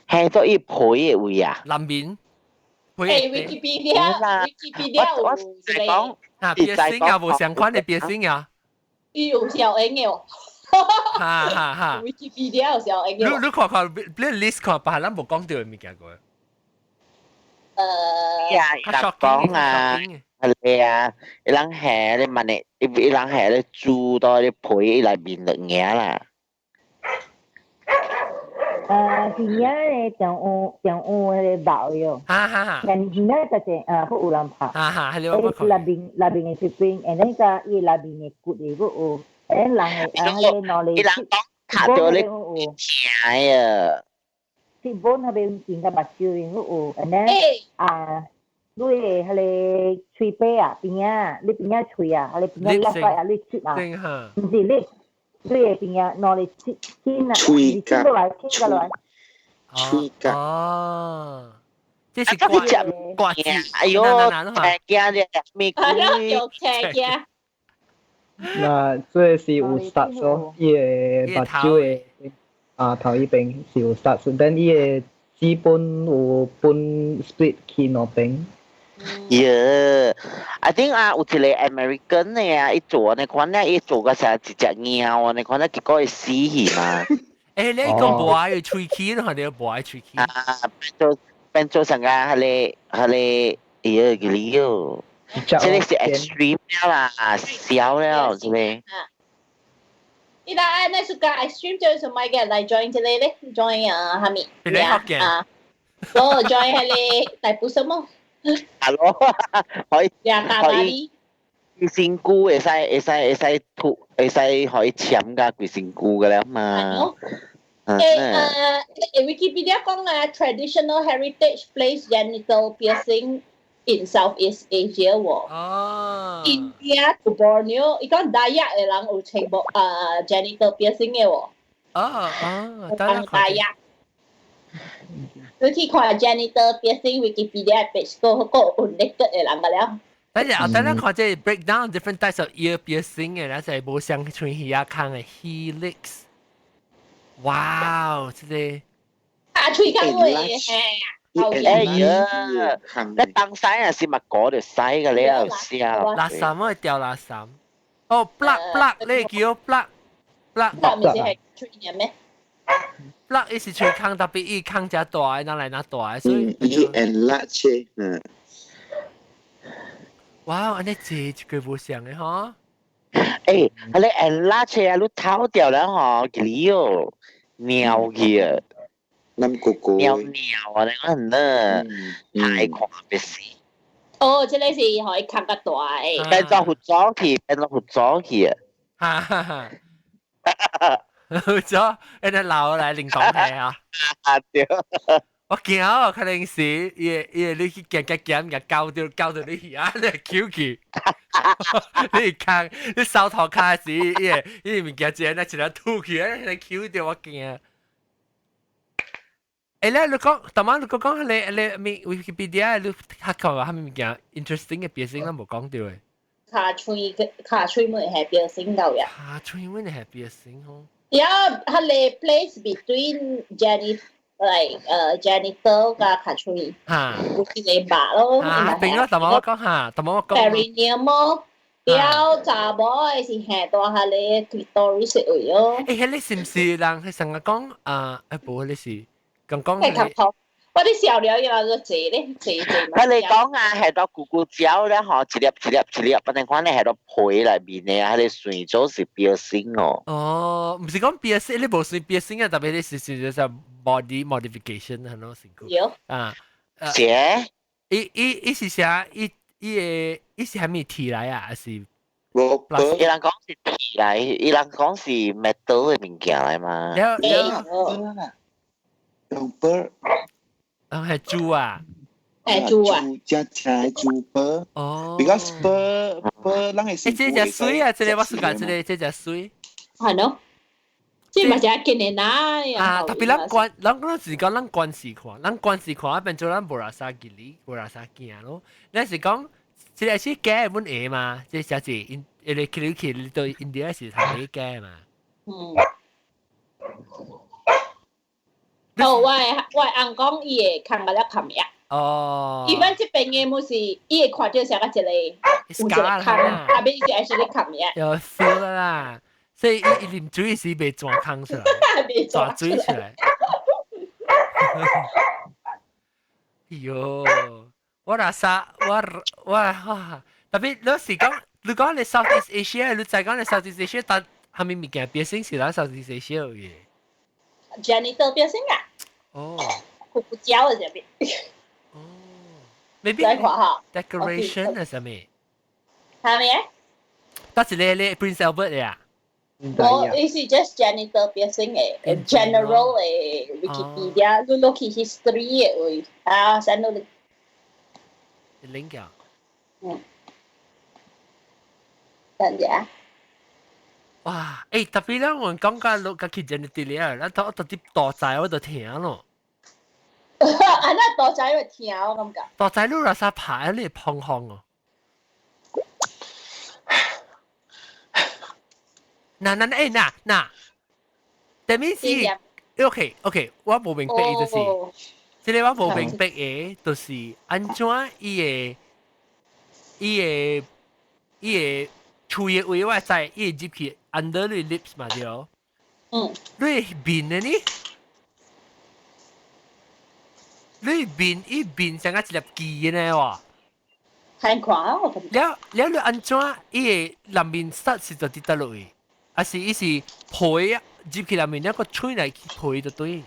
係做伊皮的位啊？內面。誒，Wikipedia，Wikipedia 我係講。啊，piercing 啊，無相關的 piercing 啊。伊有小英嘅哦。哈哈哈。 Wikipedia 有小英嘅。你你看看，你 list 看，別人無講著的物件過。呀，伊人講啊，係啊，伊人下咧問你，伊伊人下咧煮到咧皮內面就爾啦。耳仔咧仲有仲有彼個肉喲。哈哈哈。但耳仔就係啊，閣有人拍。哈哈，係你內面內面的這邊，and then 個伊內面的骨的閣有，and 人的啊，彼個腦裡。伊人講拍著咧疼啊。鐵本彼邊見個目睭邊閣有，and then 啊，你的彼個喙邊啊邊仔，你邊仔喙啊，彼個邊仔甩啊，你切啊，毋是你。你的邊仔攞嚟切切啊，喙切落來，切落來。喙角。哦，這是掛掛字。哎呦，聽驚咧，咪鬼。有聽驚。那這是有 stud 咯，伊個目睭的啊頭一邊是有 stud，但伊個基本有分 split 去兩邊。耶，I think 啊，有一個 American 的啊，伊做呢款咧，伊做個成一隻貓呢款咧，結果會死去嘛。欸，你講無愛喙齒，你看你無愛喙齒。啊，變做變做成個彼個彼個，哎呀，記哩喲。這個是 extreme 了啦，小了這個。伊拉按呢暑假 extreme 就是什麼嘅來 join 這個咧，join 啊，哈咪？啊，我 join 彼個大埔什麼？係咯，可以可以。規身軀會使會使會使吐，會使可以簽甲規身軀個了嘛。誒，Wikipedia 講啊，traditional heritage place genital piercing in Southeast Asia 喎。哦。 India to Borneo，伊講 Dayak 嘅人有穿無啊 genital piercing 嘅喎。哦哦，人 Dayak。你去看 genital piercing Wikipedia page，個個有 naked 嘅人個了。等陣，等陣看這 break down different types of ear piercing 嘅，咱就係無相穿耳仔孔嘅 helix。哇，這個啊，喙孔會嘿。哎呀，你當使啊是咪嗰條使嘅你又試下？垃圾我會掉垃圾。哦，plug plug，你叫 plug plug。 plug 唔是係喙嘅咩？ plug 伊是喙孔，特別伊孔遮大，哪來哪大，所以。伊 enlarge 嗯。哇，按呢這一個無相嘅吼。欸，你 enlarge 啊，你偷掉了吼，給哦，尿去啊。咱哥哥。尿尿啊！你講呢，太看別死。哦，這個是可以看較大誒。變做佛祖去，變做佛祖去啊！哈哈哈。佛祖，一陣鬧來靈堂睇啊！啊對。我驚可能是伊伊你去行行行，共搞到搞到你遐，你 Q 去。你看，你掃頭卡時，伊個伊物件一個那一個吐去，那 Q 到我驚。欸，咧，你講，頭晚你講講，你你咪 Wikipedia 你較講話，啥物件 interesting 嘅 piercing 咱無講到嘅。尻喙尻喙尾係 piercing 到呀。尻喙尾係 piercing 吼。呀，彼个 place between like genital 佮尻喙。嚇。有一个肉咯。啊，變咗，頭晚我講下，頭晚我講。 Perineum 咯，了查某的是下大彼个 clitoris 位咯。欸，彼个是毋是人係成日講啊？欸，無，彼個是。講講係頭我啲小料又個坐咧，坐坐。佢哋講啊，係到咕咕蕉咧，嗬，一粒一粒一粒，不能看咧係到皮內面嘅，係你算咗是 piercing 哦。哦，毋是講 piercing，你無算 piercing 啊，特別你是是就是 body modification 係咯，辛苦。有。啊。寫？伊伊伊是啥？伊伊個伊是啥物鐵來啊？還是？伊人講是鐵來，伊人講是 metal 嘅物件來嘛。了了。用波。啊，係豬啊！係豬啊！只只豬波。哦。 Because 波波，咱係。欸，這隻水啊！這個我是講這個，這隻水。係咯。這嘛是近年啊。啊，特別咱關，咱講是講咱關係看，咱關係看，變做咱無拉啥距離，無拉啥行咯。咱是講，這個是假的本下嘛？這小姐，因，伊個去去對印第是頭個假嘛？嗯。哦，我的翁講伊會看個了冚呀。哦。伊阮這邊的毋是，伊會看到啥個一個有一個空，啊，變是 actually 冚呀。有 feel 啦，所以伊伊啉水時袂轉空出來，轉水出來。哎喲，我若啥，我我哇，特別你是講，你講你 Southeast Asia，你再講你 Southeast Asia，但啥物物件變成是咱 Southeast Asia 嘅。 Genital piercing 啊？哦，佢不教嘅這邊。哦，maybe 再看下 decoration 係啥物？係咪啊？得一個咧 Prince Albert 嘅啊？我意思 just genital piercing 嘅，general 嘅 Wikipedia，你落去 history 嘅位啊，send 到你。 link 啊？嗯。等陣。哇！欸，特別咧，我講緊落個去 genital 啊，咱頭特別大仔我就聽咯。啊，那大仔會聽我感覺。大仔你若啥拍，你會碰風哦。嗱嗱欸嗱嗱，但係是 OK OK，我無明白伊就是，這個我無明白的，就是按怎伊會伊會伊會喙的位我知，伊會入去 under 你 lips 嘛對。嗯。你面的呢？你面伊面像個一粒痣呢喎。看看啊，我感覺。了了，你按怎伊會內面塞是就佇佗落去？還是伊是皮啊入去內面，一個吹來皮就對。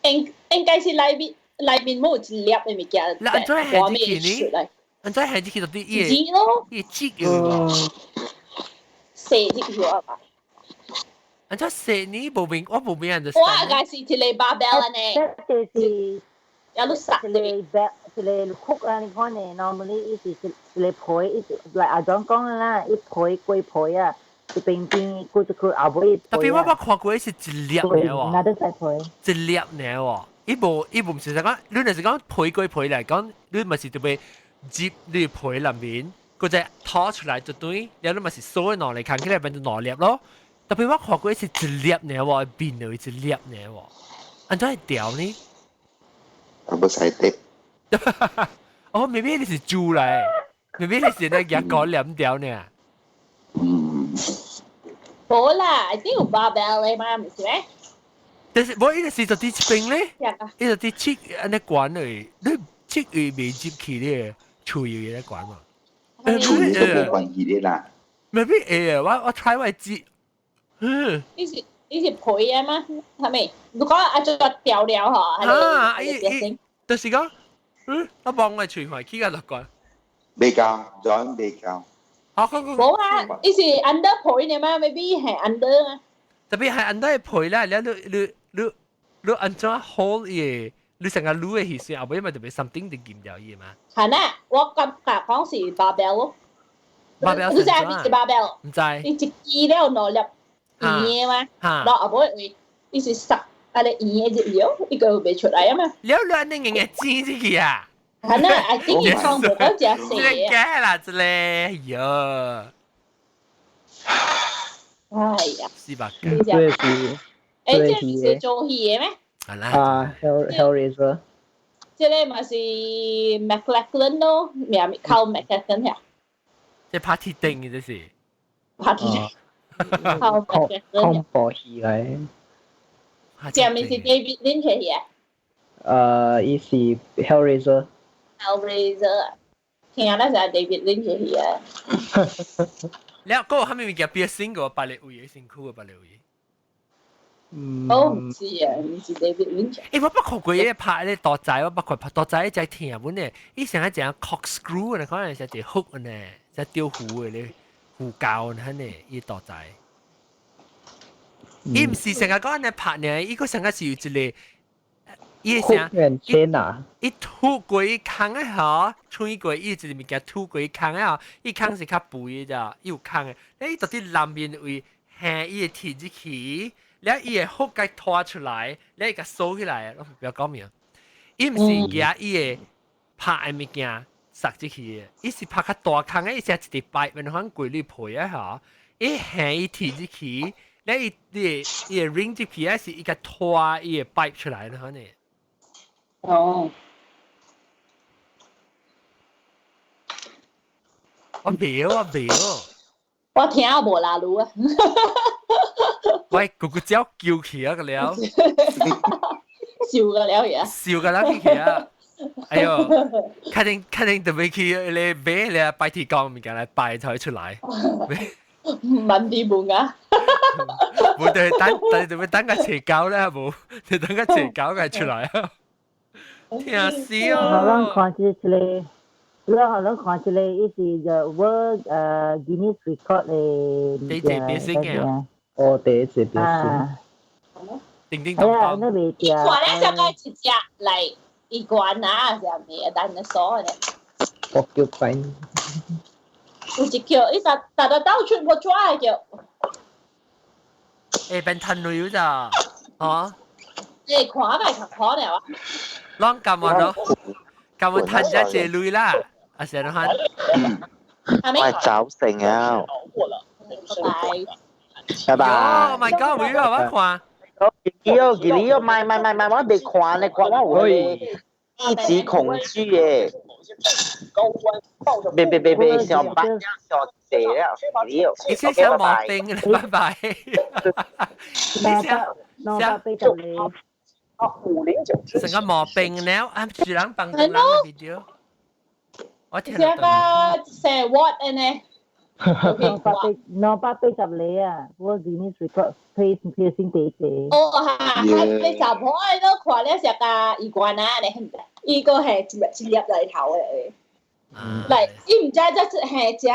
應應該是內面內面冇一粒的物件。那按怎下入去呢？按怎下入去就對伊個伊個擠入去。射入去啊嘛。按怎洗呢？無明，我無明 understand。我該是一個 barbell 呢。這就是有你殺一個 bell，一個 hook 啊！你看呢，normally 伊是一個皮，伊是來阿莊講啦，伊皮過皮啊，一邊邊佢就佢後尾。特別我捌看過是一粒呢喎。哪得使皮？一粒呢喎，伊無伊無毋是講，你若是講皮過皮來講，你嘛是特別入你皮內面，佢再拖出來就對，然後你嘛是鎖兩粒，看起來變做兩粒咯。特別我看過是一粒呢喎，變落一粒呢喎，按怎會掉呢？我無使得。哦，maybe 你是豬來，maybe 你是那牙膏黏掉呢。嗯。無啦，一定有 barbell 的嘛，毋是咩？但是無伊個是就佇這邊咧，伊就佇切按呢關去，你切伊未入去咧，喙有咧關嘛。喙都無關係的啦。 maybe 會啊，我 try 我知。嗯。你是皮啊嗎？係咪？如果啊做掉了嗬，啊，伊伊就是講，嗯，我幫我喙看起個就關。未夠，仲未夠。好，無啊，伊是 under 皮呢嘛，maybe 係 under 啊。特別係 under 皮啦，你你你你按怎 hold 伊？你成個擼的時陣，後尾咪特別 something 就撳掉伊嘛。係呢，我感覺講是 barbell 咯。 barbell 你知咩是 barbell？毋知。伊一支了兩粒圓的嘛，然後後尾伊是塞啊個圓的入去，伊個袂出來啊嘛。了你按呢硬硬剪進去啊？係呢，I think 伊空無講誠細這個假啦，這個，喲。哎呀，四百這是，欸，這是做戲的咩？係啦。啊，Hellraiser。這個嘛是 McLachlan 咯，名靠 McLachlan 呀。這拍鐵釘嘅這是。拍鐵釘。靠 McLachlan。恐怖戲嚟。這咪是 David Lynch 戲啊？伊是 Hellraiser。 Hellraiser，聽啦是 David Lynch 戲啊。了，嗰個係咪物件piercing 個別個位嘅身軀個別個位？嗯，我毋知啊，毋是 David Lynch。欸，我捌看過伊拍咧大仔，我捌看拍大仔只聽本咧，伊成日講 corkscrew 呢，可能是一個 hook 呢，只釣魚的咧，魚鈎呢，呢，伊大仔。伊毋是成日講按呢拍呢，伊個成日是有一個，伊成天啊！伊吐過伊空的吼，吹過伊一個物件吐過伊空的吼，伊空是較肥的咋，伊有空的，伊到底內面位下伊會貼入去。了伊會 hook 共拖出來，了伊共鎖起來，我不要講名。伊毋是舉伊會拍的物件塞入去的，伊是拍較大空的，伊是一直擺，變反過你皮啊吼。伊下伊貼入去，了伊伊伊會 ring 入去，還是伊共拖伊會擺出來呢？呢？哦。我袂我袂。我聽無啦路啊。喂，咕咕鳥叫起啊個了，笑個了呀，笑個了去啊！哎呦，肯定肯定特別去你買咧拜天公物件來拜才會出來。問啲門啊！無對，等等特別等個邪教咧，無，就等個邪教佢出來啊！聽死哦！我看這個，我咱看這個，伊是 The World Guinness Record 的。第一個變性嘅。哦，第一次變性。叮叮當當。伊看咧，上個一隻來伊關啊，啥物啊，dinosaur 咧。 Porcupine。有一叫，伊逐逐個到處無抓叫。欸，變吞女咋？啊？你看咪較可了啊？攏咁我咯，咁我吞咗這類啦，啊，成日看。我走成啊！拜拜。拜拜。 Oh my god！會啊，我看。記哦，記你哦，買買買買，我未看咧，看我有一級恐懼的。別別別別，上班上濟了，你哦。你先想毛病，拜拜。你想想成個毛病了，啊，主人幫人嘅 video。我聽這個寫 what 呢？ 280啊！我 Guinness Record 推先第一個。哦哈，80我都看了成個伊關啊，你伊個係一粒來頭的。來，伊毋知這是係只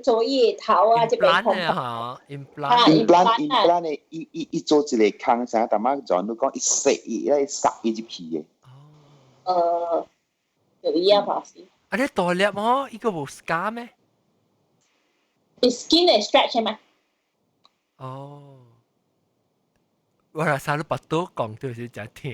做伊頭啊，這邊空嚇，implant implant 嘅，伊伊伊做一個空啥，但係就你講伊塞伊咧塞伊入去嘅。哦。有伊啊，怕是。啊，你大粒哦，伊個無 scar 咩？ skin 會 stretch 嘛？哦。我話啥都白都講到是真疼。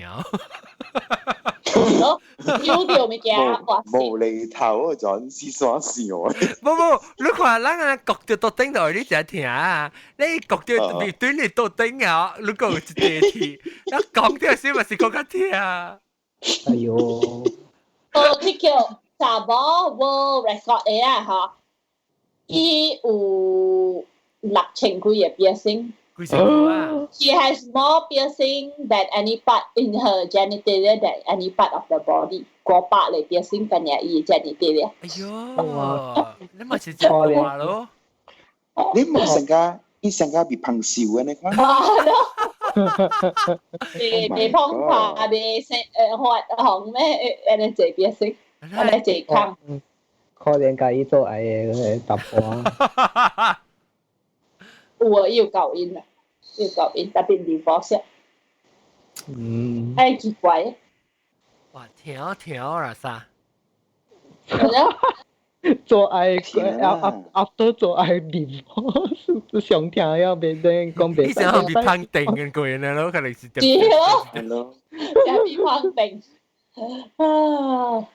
咯，有掉物件，哇！無厘頭啊，陣是啥事我？無無，你看咱啊焗到桌頂度，你真疼啊！你焗到面對你桌頂啊，你講一地鐵，一講到時咪是更加疼。哎呦！哦，這叫查某 world record 的啊，嗬，伊有6000幾個 piercing。幾成個啊？She has more piercing than any part in her genitalia than any part of the body。500個 piercing 跟住伊 genitalia。哎呦，你咪是真大咯！你冇成家，伊成家被胖瘦嘅你看。啊，別別胖化，別成發紅咩？安尼濟 piercing，安尼濟空。可憐家伊做愛的個查埔。有啊，伊有夠因啊，有夠因，特別 divorce。哎，奇怪。哇，疼疼啦啥？做愛 after 做愛 divorce 上聽了袂得講袂。以前我被判定嘅個人咯，可能是點？是咯，就被判定。啊！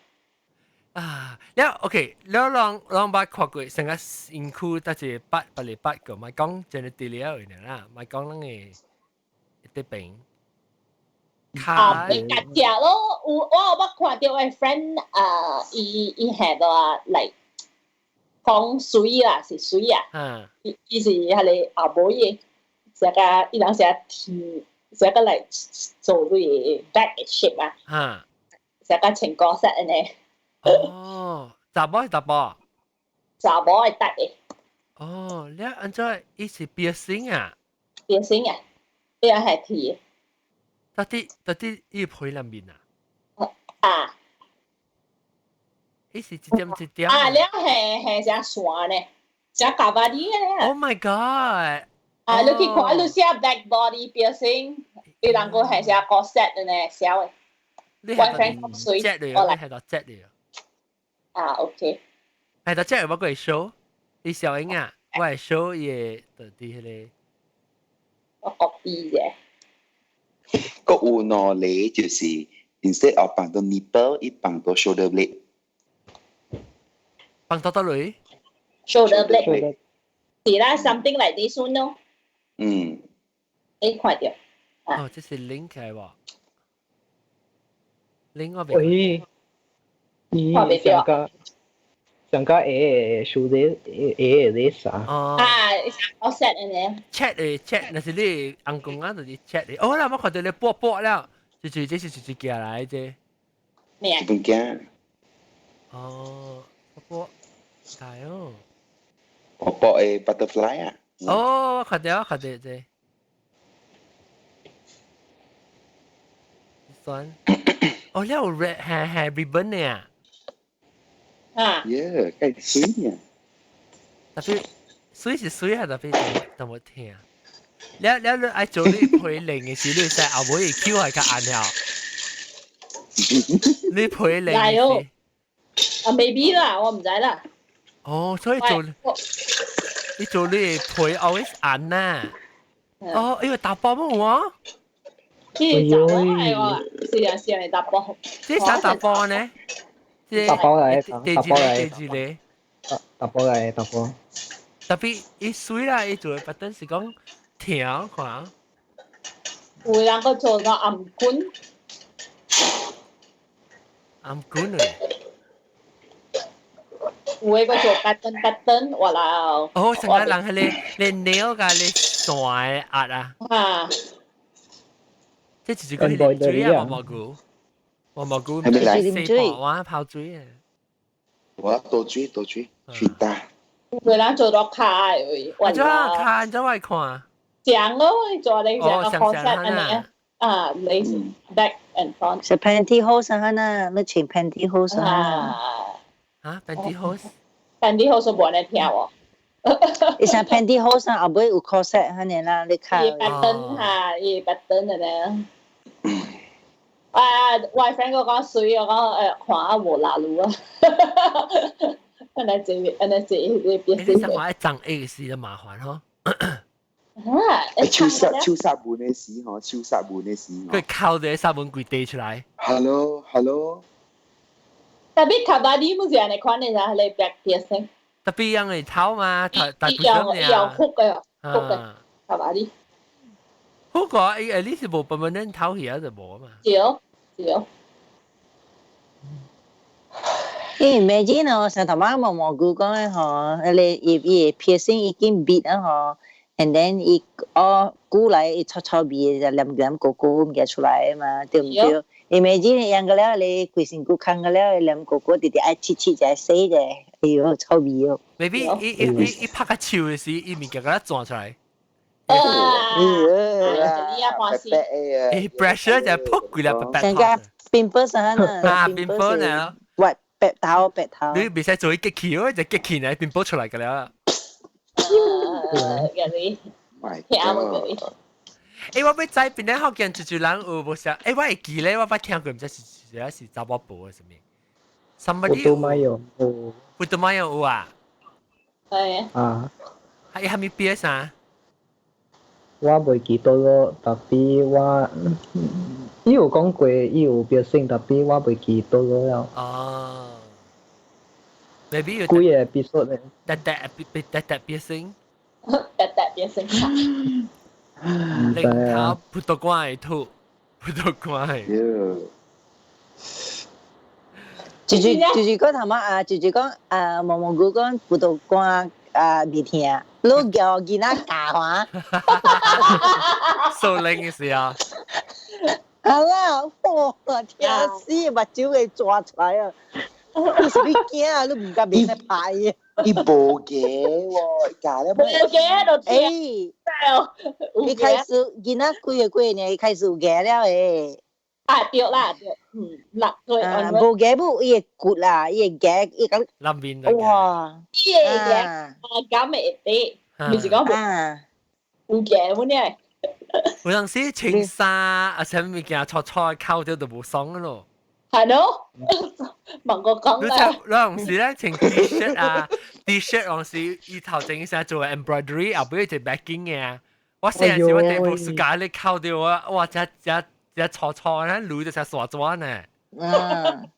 啊，了 OK，了人人捌看過成個身軀，得一個八八嚟八個，咪講真係治療嘅啦，咪講咱嘅啲病。啊，你家食咯，有我有捌看到我 friend 啊，伊伊係到嚟講水啦，是水啊，伊伊是彼個後尾嘅，成個伊人成天成個來做類 back shape 啊，成個穿高色安尼。哦，查某是查埔？查某會得的。哦，你按怎伊是 piercing 啊？piercing 啊，呢個係鐵。到底到底伊皮內面啊？啊。伊是一點一點。啊，了係係隻線呢，隻卡巴迪嘅。 Oh my god！啊，你去看，你寫 back body piercing，伊人個係隻 corset 嘅呢，小的。你係講水，我嚟。係到隻嚟。啊，OK。係到隻我過嚟 show，你小英啊，我係 show 伊個到底迄個。我 copy 啫。個有兩個就是 instead of 放到 nipple，伊放到 shoulder blade。放到倒落？shoulder blade。是啦，something like this one 咯。嗯。你看到？哦，這是 link 嚟喎。link 我未。喂，咦，上個上個會數字會會啥？哦。啊，我 set 呢。 chat 誒 chat，那是你翁公啊，就是 chat 的。哦啦，我看到你播播了，就是這是就是寄來的。咩啊？一本鏡。哦，播播，大哦。我播的 butterfly 啊。哦，我看到，我看到這。算。哦，你有 red 係係 ribbon 呢啊？啊。 Yeah，計水呢。特別水是水啊，特別就冇聽。你你你愛做你配零嘅時，你使後尾 Q 係較硬了。你配零嘅時。啊，maybe 啦，我唔知啦。哦，所以做你做你配 always 硬啊。哦，因為打波冇啊。呢查埔係喎，是啊是啊，係查埔。這啥查埔呢？查埔來，查埔來，第二個。查埔來，查埔。特別伊水啦，伊做的不等是講疼看。有人個做個頷頸。頷頸啊！有的個做 pattern pattern，哇啦！哦，成個人係你你鳥甲你線壓啊！啊！這就是個啉水啊，毛毛菇，毛毛菇，係咪來？四寶啊，泡水啊！我多水多水，水大。有人做到卡的，我做卡，你做愛看？像咯，做你像個 corset 按呢啊，你 back and front。是 pantyhose 啊，那你穿 pantyhose 啊？啊，pantyhose。 pantyhose 無人聽喎。伊像 pantyhose 後尾有 corset 按呢啦，你看。伊 pattern 嚇，伊 pattern 的咧。啊，我 friend 個講水，我講看啊無拉路啊。按呢這按呢這這變你想話長 A 是就麻煩嗬。啊！手殺手殺門的時吼，手殺門的時。佢靠住殺門櫃地出來。 Hello，Hello。 Tapi 卡巴迪不是按呢款的，係你白piercing。 Tapi 樣會頭嘛，大部分有哭嘅，哭嘅卡巴迪。不過誒，你是無 permanent 頭去啊，就無嘛。對對。 Imagine 哦，上頭媽毛毛菇講咧吼，你伊伊 piercing 已經別啊吼，and then 伊哦過來伊臭臭味就黏黏糊糊物件出來嘛，對唔對？Imagine 樣個了，你規身軀空個了，黏糊糊直直愛切切就洗者，哎呦臭味哦。 Maybe 伊伊伊伊拍個手的時，伊物件共它轉出來。啊！你啊，歡喜。誒，pressure 就撲過來，白成個 pimple 啊，啊，pimple 呢？喂，白頭白頭。你袂使做伊激氣哦，就激氣呢，pimple 出來個了。嗰啲，聽冇嗰啲。誒，我欲知邊咧福建就人有無啥？誒，我會記咧，我捌聽過，毋知是是是查某婆的啥物。普渡馬有有。普渡馬有有啊？係啊。係蝦米變啥？我袂記得咯，tapi 我伊有講過，伊有piercing， tapi 我袂記得了。哦。Maybe 幾個 episode 咧？特特特特piercing。特特 piercing。零頭葡萄乾的吐，葡萄乾的。就是講頭媽啊，就是講啊，毛毛菇講葡萄乾啊袂疼，你叫囡仔教啊。受冷嘅時候。好啦，哇！聽死，目睭會抓出來啊！你是你驚啊？你毋敢面來拍伊。伊無嘅喎，教了無嘅就欸，一開始囡仔幾個月呢？一開始有牙了誒。啊對啦對，嗯，6個月。啊，無牙母伊會骨啦，伊會牙，伊講。南面哇！伊會牙，啊，咁會得，毋是講有牙本呢？有陣時穿衫啊，啥物件錯錯扣掉就無爽咯。係咯，問我講啦。你有陣時咧穿 T-shirt 啊，T-shirt 有陣時伊頭前一聲做 embroidery，後尾就 backing 嘅啊。我細陣時我地部暑假咧扣掉我，哇！只只只錯錯咧，滷就成傻咗呢。嗯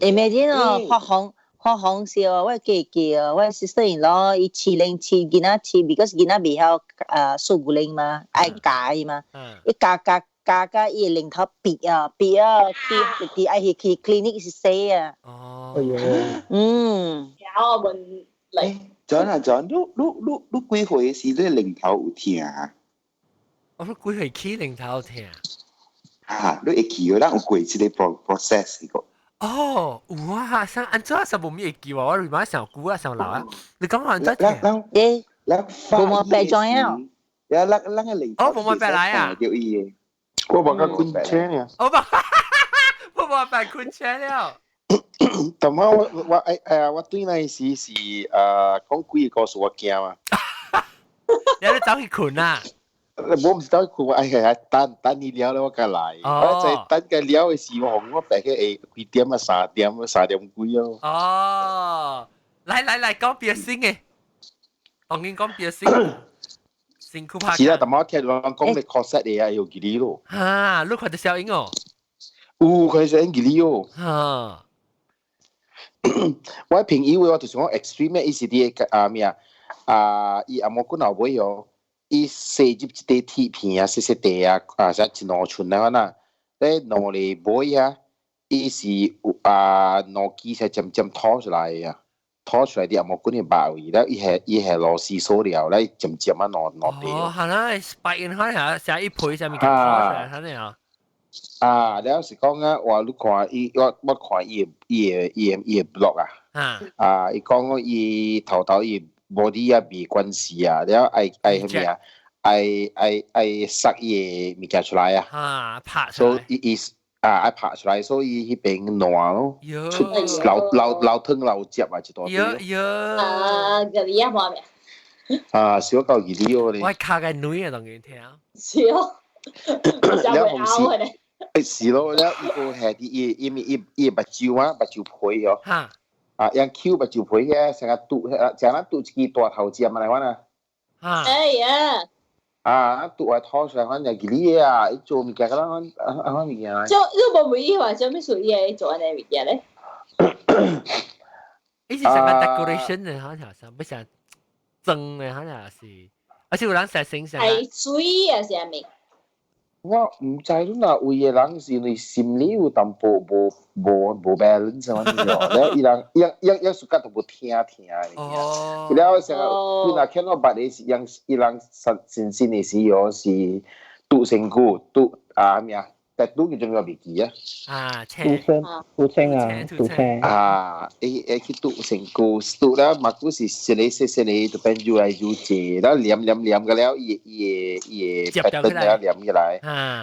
，imagine 哦，發紅發紅笑，我記記哦，我 sister in law 伊飼零飼囡仔飼，because 囡仔袂曉啊數牛奶嘛，愛教伊嘛，伊教教教甲伊個領頭癟啊癟啊，去去愛去去 clinic 是洗啊。哦。哎呦。嗯。然後我們嚟。 John 啊 John，你你你你幾歲時你領頭有疼啊？我說幾歲起領頭疼？啊，你會記得咱有過這個 process 個。哦，有啊，像按怎實無咪會記喎，我媽上久啊，上老啊。你講按怎疼？誒，咱無毛白裝啊？呀，咱咱個領哦，無毛白來啊？叫伊個。我無甲困車呢。我無，我無白困車了。但我我我哎哎我對那時是啊講幾個故事我驚嘛。你你走去困啊？我毋是走去困，我哎呀等等你了了，我才來。我在等個了的時候，我大概會幾點啊？3點3點幾哦。哦，來來來，講piercing 的，當然講piercing，辛苦拍。是啊，但我聽人講你 corset 的啊，有記得咯。哈，你看到小英哦？有看到小英記得哦。哈。我朋友我就是講 extreme 伊是佇個啊咩啊啊，伊阿摩骨後尾哦，伊洗入一塊鐵片啊，細細塊啊，啊，啥一兩寸啊那，咧兩個尾啊，伊是有啊兩支才漸漸拖出來啊，拖出來啲阿摩骨的肉位，了伊係伊係螺絲鎖了，咧漸漸啊兩兩塊。哦，係啦，spike 可能寫一皮上面拖出來，係啊。啊，了是講啊，哇！你看伊，我我看伊伊的伊的伊的 blog 啊，啊，伊講伊頭頭伊 body 啊未關係啊，了愛愛啥物啊，愛愛愛塞伊的物件出來啊，啊，拍出來，所以伊啊愛拍出來，所以彼邊爛咯，出流流流湯流汁啊，一大堆。喲喲啊，嗰啲啊，冇咩？啊，小夠熱啲喎你。我卡嘅女啊，當然聽。是哦，就會拗佢哋。是咯，了伊個係啲伊伊伊伊目睭啊，目睭皮哦。啊，用 Q 目睭皮嘅，成日拄，成日拄一支大頭尖嚟玩啊。哎呀！啊，拄來拖出來，反正熱啲啊，伊做物件，個咱啊啊物件。做你無問伊話做咩事？伊會做按呢物件咧？伊是啥物 decoration 的，好像是，不是裝的，好像是，而且有人寫成啥？係水啊，啥物？我毋知你若有的人是因為心理有淡薄無無無 balance 啥物哦，了伊人伊伊伊暑假都無聽聽的。哦。了成日佢若見到捌的是人伊人實真真的時哦是拄身軀拄啊咩啊？但拄叫做咩袂記啊？啊，拄青，拄青啊，拄青。啊，會會去拄身軀，拄了嘛，古是一個細細個就變愈來愈濟，了黏黏黏個了，伊伊伊會白燈了黏起來，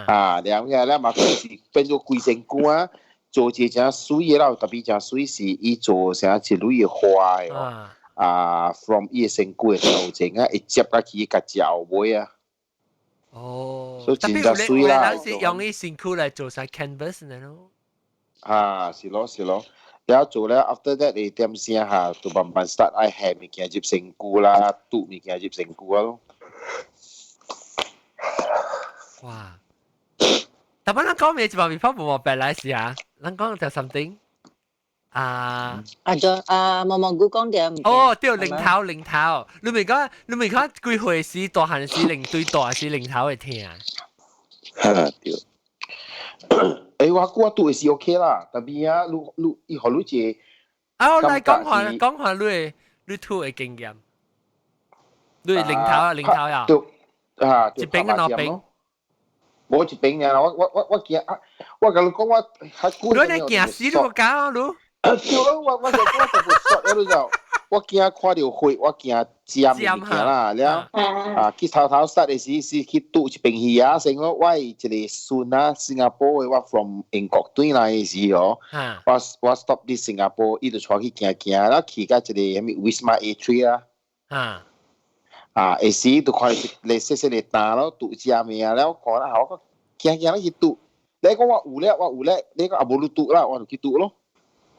啊，黏起來了嘛，古是變做規身軀啊，做一個誠媠的了，特別誠媠是伊做啥一類的花的哦，啊，from 伊的身軀的頭前啊，會接甲去甲食後尾啊。哦，所以真正媠啦。人是用伊身軀來做啥 canvas 呢咯？啊，是咯是咯，了做了 after that 你點聲下，就慢慢 start 愛下物件入身軀啦，拄物件入身軀啊咯。哇！但係咱講咩一百米跑步冇白來是啊？咱講就 something 啊。啊，就啊，毛毛菇講點？哦，對，零頭零頭，你咪講，你咪講幾歲時大漢時零對大時零頭會疼。哈，對。欸，我估我拄的是 OK 啦，但係啊，你你伊予你一個。啊，我來講下講下你你吐的經驗，你零頭啊，零頭啊。對，啊，一邊跟兩邊。無一邊爾，我我我我驚啊！我共你講我較久。你你驚死你個敢啊你？對咯，我我就我就無說了，你就我驚看著血，我驚尖物件啦，了啊去頭頭殺的時是去拄一邊魚仔先咯。我一個孫啊，新加坡的，我 from 英國轉來的時哦，我我 stop 佇新加坡，伊就帶去行行，了去到一個啥物 Wisma Atria 啊。啊，下時就看一個細細個擔咯，拄食物啊，了看啦，我行行去拄，你講我有了，我有了，你講啊無你拄啦，我就去拄咯。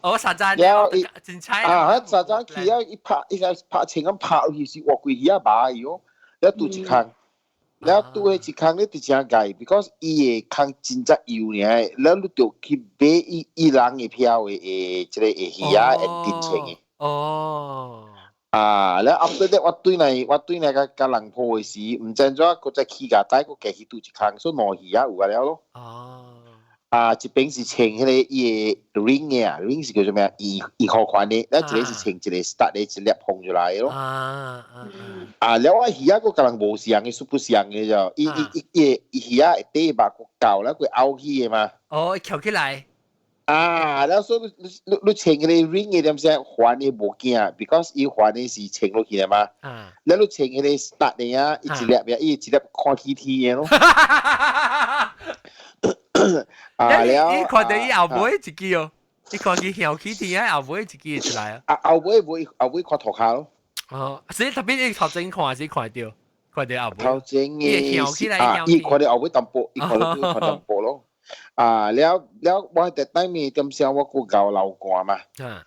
哦，實在了伊真彩啊！實在去啊！伊拍伊個拍穿咁拍落去是活規魚仔肉去哦，了拄一空，了拄彼一空咧就真礙，because 伊的空真正幼爾，了你就去買伊伊人的票的的這個的魚仔會真穿的。哦。啊！了 after that 我轉來我轉來共共人鋪的時，毋知按怎閣再起價帶閣加去拄一空，所以兩魚仔有啊了咯。哦。啊，一邊是穿彼個伊的 ring 的啊，ring 是叫做咩啊？二二號款的，了一個是穿一個 stud 的一粒放出來的咯。啊，了我魚仔閣共人無相的，不相的就，伊伊伊伊魚仔會底肉閣厚了，閣凹起的嘛。哦，翹起來。啊，了所以你你你穿彼個 ring 的點聲還的無驚，because 伊還的是穿落去的嘛。了你穿彼個 stud 的啊，伊一粒啊，伊一粒看起天的咯。啊了，伊看到伊後尾一支哦，伊看佢翹起天啊，後尾一支出來啊。啊，後尾會後尾看塗跤咯。哦，所以特別伊頭前看是看到，看到後尾。頭前的是啊，伊看到後尾淡薄，伊看到看淡薄咯。啊，了了，我佇頂面點聲我閣𠢕流汗嘛。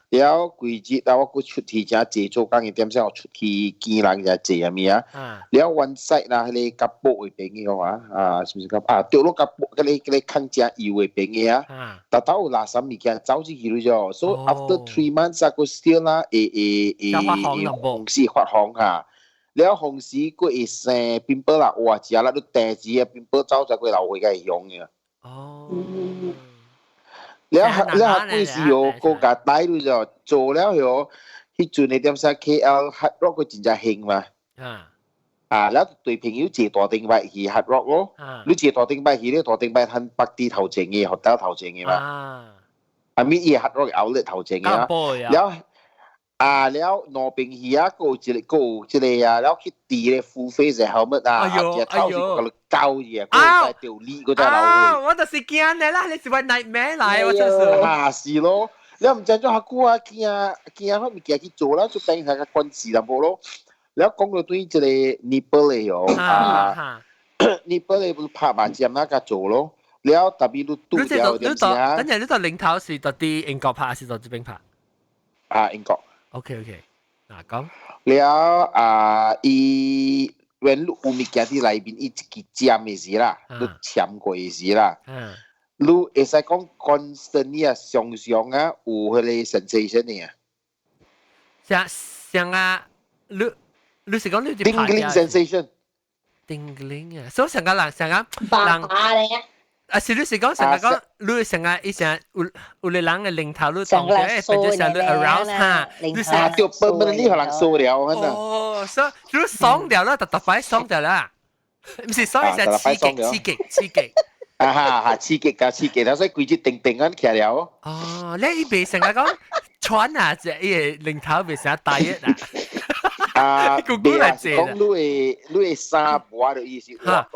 了規日啊，我閣出去誠濟做工的點聲，我出去見人誠濟啥物啊。了 one side 啦，彼個甲布的朋友啊，啊，是毋是甲啊？對咯，甲布，彼個彼個較誠油的朋友啊，逐頭有垃圾物件走進去了就，所以 after 3 months 啊，閣 still 啦，會會會會紅絲發紅哈。了紅絲閣會生 pimple 啦，哇！食啦，你定時啊 pimple 走才會流血會紅嘅。哦。了了幾時哦，閣共帶你就做了後，彼陣的點啥 KL Hard Rock 閣真正興嘛。啊，了對朋友坐大頂擺去 Hard Rock 咯。你坐大頂擺去，你大頂擺趁北地頭前嘅，學校頭前嘅嘛。啊，咪伊 Hard Rock outlet 頭前嘅啊。了啊，了兩邊魚仔，閣有一個，閣有一個啊，了去戴咧 full face 的 helmet 啊，啊，頭是閣咧膠住啊，閣再掉力，閣再流血。我就是驚你啦，你是我 nightmare 來，我就是。啊，是咯，你毋知怎較久啊，驚驚彼物件去做啦，就等於較關事淡薄咯。了講到對這個 nipple 的哦，啊，nipple 的不拍麻針那個做咯，了特別你拄了點啥？等陣你到領頭是到佇英國拍，還是到這邊拍？啊，英國。 OK，嗱講。了啊，伊when 你有物件佇內面，伊一支針的時啦，你攕過的時啦，你會使講 constantly 啊，常常啊有彼個 sensation 的啊。像像啊，你是講你 Tingling sensation。 Tingling 啊，所以上個人上個人啊，是你是講上個講，你上個以前有有個人嘅領頭，你當咗變咗上你 arouse 哈，你啊，對，permanently 予人掃了，哦，所以你爽掉啦，特特擺爽掉啦，毋是爽，是刺激刺激刺激。啊哈哈，刺激加刺激，所以規隻定定咁起了。哦，你伊袂成日講穿啊，只伊個領頭袂成日大一啊。啊，別啊，講你會衫薄的意思。哈，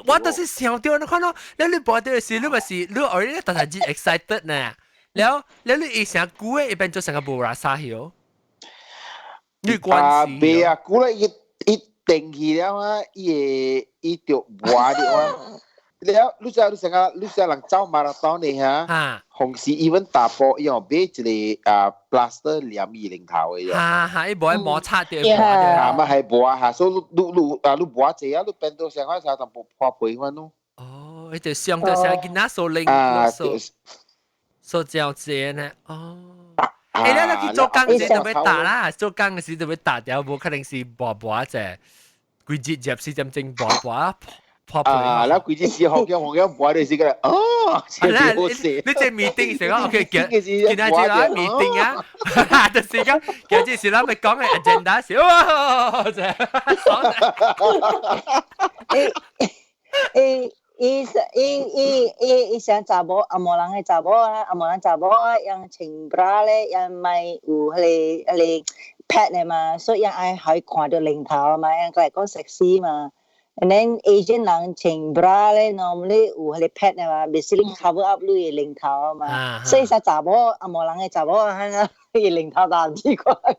我都是想到，你看咯，你薄的時，你咪是你偶爾特特之 excited 呢。了了，你伊成久的，一般做成個無拉沙曉。你關啊，袂啊，久了伊伊定去了啊，伊會伊就薄的啊。了，你知你成個你知人走馬拉松的哈，紅時 even 打波，伊用買一個啊 plaster 黏伊領頭的。哈哈，伊無愛摩擦掉。啊，嘛係薄哈，所以你你啊，你薄濟啊，你變到成個啥淡薄破皮款咯。哦，伊就上到成囡仔數零，數數交接呢。哦。欸，你去做工時就欲打啦，做工時就欲打掉，無可能是薄薄者，規日24點鐘薄薄。破皮啊！嗱，規隻時學嘅學嘅薄的時個，哦，你這 meeting 是講 OK，今今仔日來 meeting 啊，就是講今日是咱欲講的 agenda 是哇，這欸欸，伊伊伊伊伊想查某，紅毛人的查某啊，紅毛人查某啊，用穿 bra 咧，用咪有彼個彼個 pad 的嘛，所以𪜶愛予伊看著領頭嘛，𪜶來講 sexy 嘛。And then Asian 人穿 bra 咧，normally 有彼個 pad 的嘛，basically cover up 你的領頭嘛，所以說查某紅毛人的查某啊，伊領頭大唔知看看。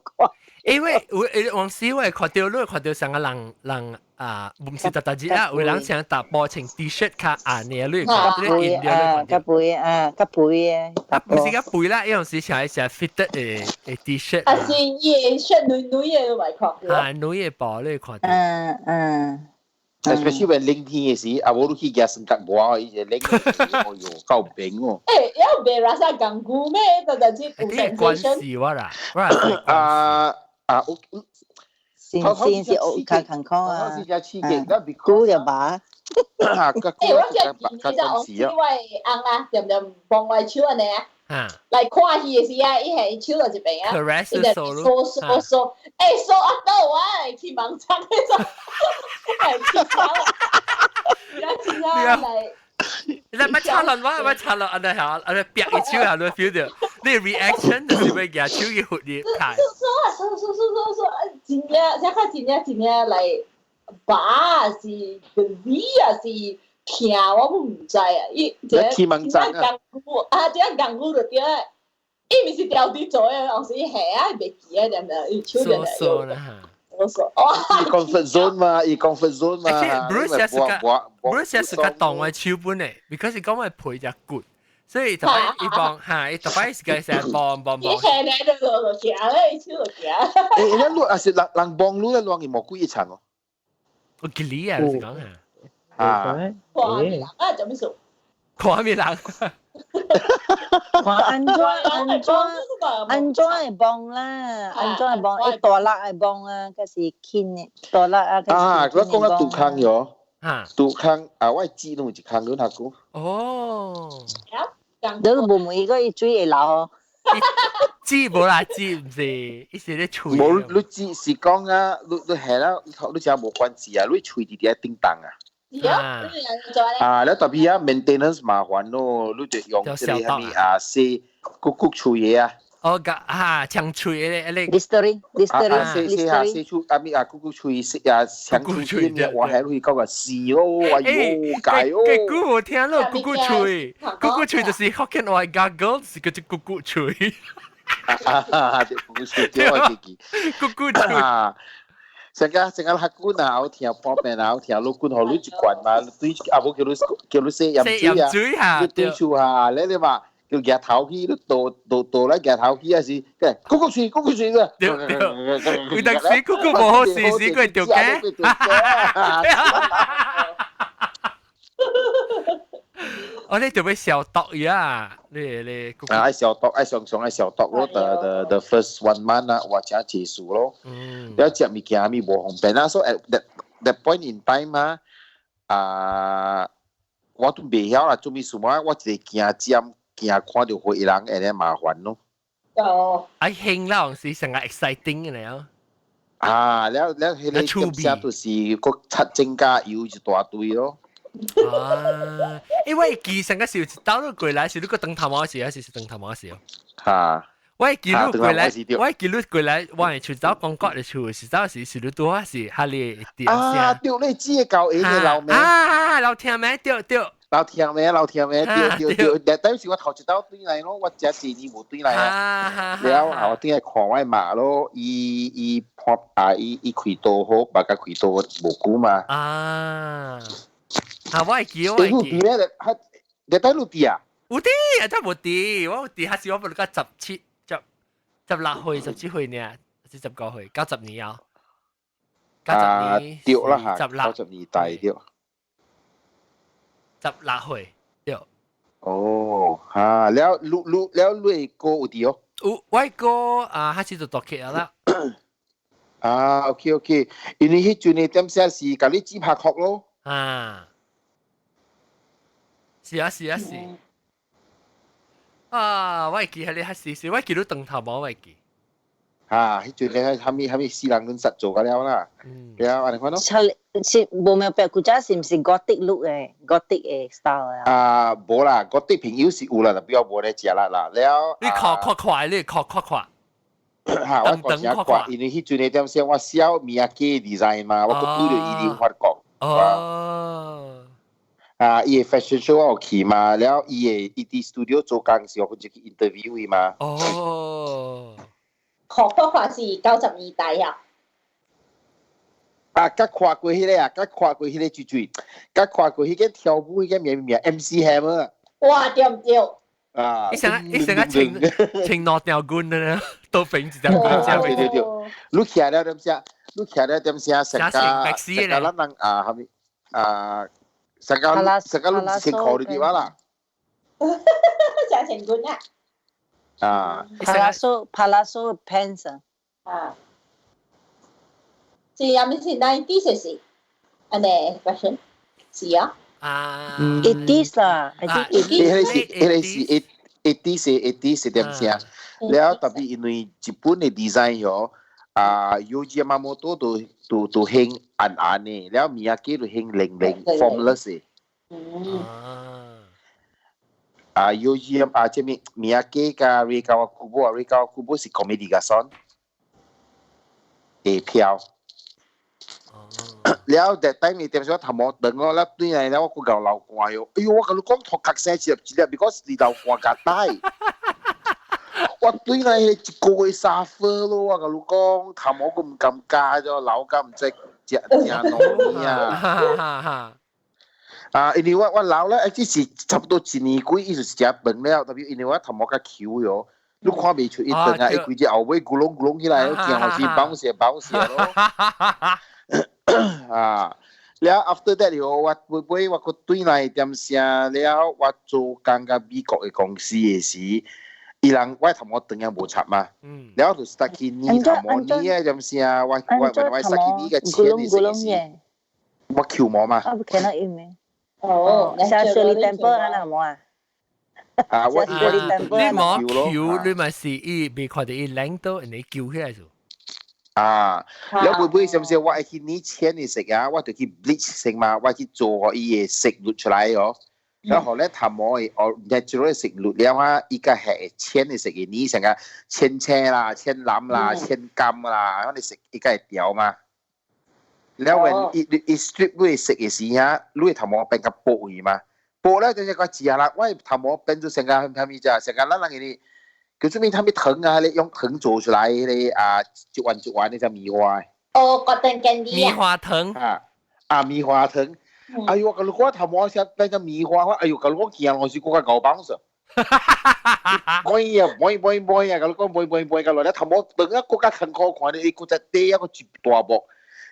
因為有往時我會看到，你會看到上個人人啊，毋是特特節啊，有人像查埔穿 T-shirt 較暗呢，你會看到你印掉你看到。較肥啊，較肥的。啊，毋是較肥啦，伊有時穿一些 fitted 的的 T-shirt。啊，是伊的 shirt 女女的都會看到。啊，女的布你會看到。嗯嗯。 Especially when 冷天的時，啊，無你去舉三角帽，伊就冷，哎喲，夠冰哦。欸，猶袂拉啥共久咩？就就是有關係我啦，我啊啊，我先先是學較健康啊，是只刺激，那久就罷。欸，我記得我記我的翁啊，恬恬幫我手按呢啊，來看戲的時啊，伊係手就一邊啊，伊就掃掃掃，欸掃啊到我會去盲腸彼種，會去走啊，真正來。你咪插落我，咪插落，按呢下，按呢煏伊手下，你 feel 到，你 reaction 就是欲舉手去拂你開。掃掃啊，掃掃掃掃掃，真正這較真正真正來拔是個啊是疼，我毋知啊，伊這起盲腸啊，啊，這功夫就對啊，伊毋是調佇做的，有時下啊袂記啊，點點，伊手就掃啦。我說哇，伊 comfort zone 嘛，伊 comfort zone 嘛。 Bruce 是個 Bruce 是個動的手本的，because 講我皮隻骨，所以特擺伊幫哈，伊特擺是個成日幫幫幫。伊下來就就行咧，伊手就行。欸，咱你也是人人幫你咧，亂伊無幾一層哦。我記你啊，是講啊。啊。看面人啊，做咩事？看面人。看按怎按怎按怎會幫啦，按怎會幫，伊大力會幫啊，閣是輕的大力啊。啊，我講到杜康喲，杜康啊，我姊攏有一空阮阿姑。哦。你無問伊個伊水會流哦。姊無啦，姊毋是，伊是咧喙。無，你姊是講啊，你你係啦，你真無關係啊，你喙佇佇叮當啊。啊，你特別啊，maintenance 麻煩咯，你就用這個啥物啊，洗骨骨喙的啊。哦，個啊，長喙的，那個。Listerine，Listerine，洗洗下洗出啊物啊，骨骨喙洗啊，長喙的我還會講個死哦，哎喲，解哦。個久無聽咯，骨骨喙，骨骨喙就是福建話 gargle，是叫做骨骨喙。啊，對，骨骨喙，對我記記。骨骨喙。成個成個客官啊，有聽破病啊，有聽老官予你一罐嘛，對啊無叫你叫你洗鹽水啊，你對手啊，你你嘛叫舉頭去，你倒倒倒來舉頭去啊是，咕咕水咕咕水啊，對對，有當時咕咕無好時時佢著驚。哦，你就欲消毒呀？你你啊，愛消毒，愛常常愛消毒咯。The first one month 啊，或者結束咯。嗯。了食物件咪無方便啦，所以 at that point in time 啊，啊，我都袂曉啦，做咩事嘛？我一個驚尖驚看著灰人會咧麻煩咯。哦。愛興啦，是成個 exciting 嘅了。啊，了了，彼個點寫就是閣擦增加油一大堆咯。啊！因為記成個時候到咗過來是你個燈頭毛時，還是是燈頭毛時？嚇！我記錄過來，我記錄過來，我係出走廣告的厝，是走時是你拄啊是哈利點啊！對，你只個舊嘅老名啊，老聽名對對，老聽名老聽名對對對，但是我頭一道轉來咯，我這幾年無轉來啊。了後我轉來看我媽咯，伊伊破啊，伊伊開刀好，別個開刀無久嘛。啊！啊！我會記，我會記。你咩？你帶路地啊？有啲，啊真無啲，我有啲，還是我不過17、16歲、17歲呢，是19歲，90年啊。90年。對啦嚇，90年代對。16歲對。哦，嚇！了，你你了，你哥有佇哦？有，我哥啊，開始就讀起啦。啊，OK OK，因為彼陣的點寫是共你剪拍殼咯。啊。是啊是啊是。啊，我會記係你係是是，我記得長頭毛我會記。啊，彼陣咧，蝦米蝦米死人阮實做個了啦。嗯。了，按呢款咯。是無咩白古早是毋是 Gothic look 的 Gothic 的 style 啊？啊，無啦，Gothic 朋友是有啦，但比較無咧食啦啦。了。你看看看，你看看看。嚇，我看誠快，因為彼陣的點先我寫物仔 design 嘛，我閣拄著伊佇法國。哦。啊，伊個 fashion show 我有去嘛，了伊個伊佇 studio 做工時，我就去 interview 伊嘛。哦。學畫畫是90年代啊。啊，佮看過彼個啊，佮看過彼個水水，佮看過彼個跳舞彼個名名 MC Hammer。哇，對毋對？啊！伊成伊成個穿穿兩條軍的都平一條軍。對對對，你徛了點聲？你徛了點聲？成個成個咱人啊，蝦米啊？成個成個攏1000塊就對啦。成千軍啊！啊！Palazzo pants 啊！是啊，咪是 90s 是，按呢 fashion 是啊。啊，80s 啦，I think 80s。彼個是 eighties 點聲？了特別因為日本的 design 喲，啊，Yohji Yamamoto 都都都興暗暗的，了 Miyake 就興靈靈 formless 的。嗯。啊，Yohji 啊，這物 Miyake 佮 Rei Kawakubo 啊，Rei Kawakubo 是 Comme des Garçons 會飄。了，that time 你點說頭毛長咯，了對來了我閣𠢕流汗喲，哎喲，我共你講頭殼生一粒一粒，because 是流汗共帶。我對來一個月 suffer 咯，我共你講，頭毛閣毋敢加咗，流甲毋知食誠濃啊。啊，因為我我老了，只是差不多一年幾，伊就食飯了，特別因為我頭毛較 Q 喲，你看袂出伊長啊，伊規隻後尾咕隆咕隆起來，驚是綁線綁線咯。啊，了 after that 了，我尾尾我閣轉來點聲了，我做工佮美國的公司的時，伊人我頭毛長也無插嘛，了就 start 去染頭毛染啊點聲，我我我我 start 去染個淺的色時，我 Q 毛嘛。啊，不可能用的。哦，像 Shirley Temple 啊，那毛啊？啊，我你毛 Q，你咪是伊未看著伊領到，人哋叫起來做。啊，了尾尾是毋是我會去染淺的色啊？我就去 bleach 色嘛，我去做予伊的色綠出來哦。然後咧頭毛的哦 natural 的色綠了啊，伊個係淺的色的染成個淺青啦、淺藍啦、淺金啦，我哋色伊個會調嘛。了when 伊伊 strip 你的色的時啊，你的頭毛變較薄去嘛？薄了就是個食啦，我的頭毛變做成個蝦米只，成個咱人個叫做咩？蝦米糖啊？你用糖做出來的啊，一丸一丸的只棉花。哦，cotton candy。 棉花糖。啊啊，棉花糖。哎呦，我我頭毛先變咗棉花，我哎呦，我驚我是國家搞幫手。我呀，妹妹妹啊，我講妹妹妹，個落嚟頭毛等啊，國家很可看你，伊個只底一個一大幕。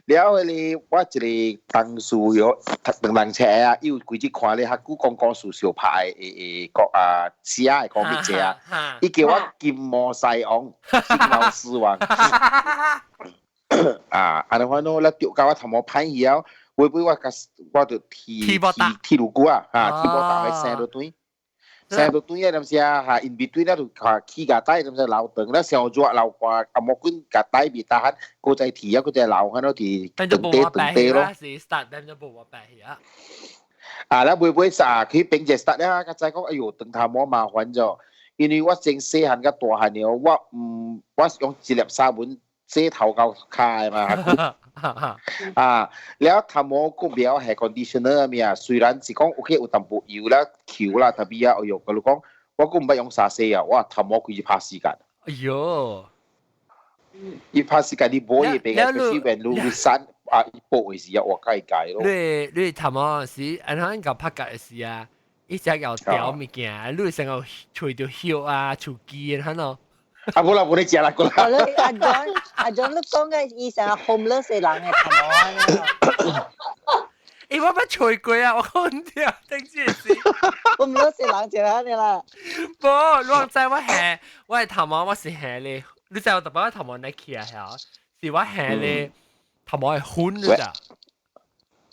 了後咧，我一個同事喲，兩人車啊，伊有規日看咧，較久講故事相拍的的國啊，寫的講乜者啊，伊叫我金毛獅王，金毛獅王。啊，按呢款喏，咧著到我頭毛歹去了，尾尾我甲我就剃剃剃顱骨啊，哈，剃毛刀去生落斷。生到斷啊，陣時啊，嚇 in between 咧就嚇起個帶，陣時留長咧，上熱流汗，啊毛管個帶未打鼾，閣再剃啊，閣再流汗咯，佇長短長短咯。是 start 變咗無我白去啊。啊，咧尾尾啥去變一 start 咧，較知講，哎喲，長頭毛麻煩咗，因為我從細漢到大漢了，我毋我是用一粒沙文洗頭到跤的嘛。啊，了頭毛閣袂曉係 conditioner 咩啊？雖然是講 OK 有淡薄油啦、球啦，特別啊，哎喲，佮你講，我閣毋捌用沙洗啊，我頭毛規日拍時間。哎喲，伊拍時間你無伊變個，就是變你散啊，伊補的時啊，我解解咯。你你頭毛時，按怎𠢕拍甲的時啊，伊只有掉物件，你成個吹著葉啊、樹枝啊，喏。啊，無啦，無咧食啦，過啦。阿 John，阿 John，你講嘅伊成 homeless 嘅人嘅頭毛。欸，我捌吹過啊，我講掉，頂這是。 homeless 嘅人就按呢啦。無，你知我係我係頭毛，我是係咧。你知我特別我頭毛哪起啊？是我係咧頭毛係粉的咋。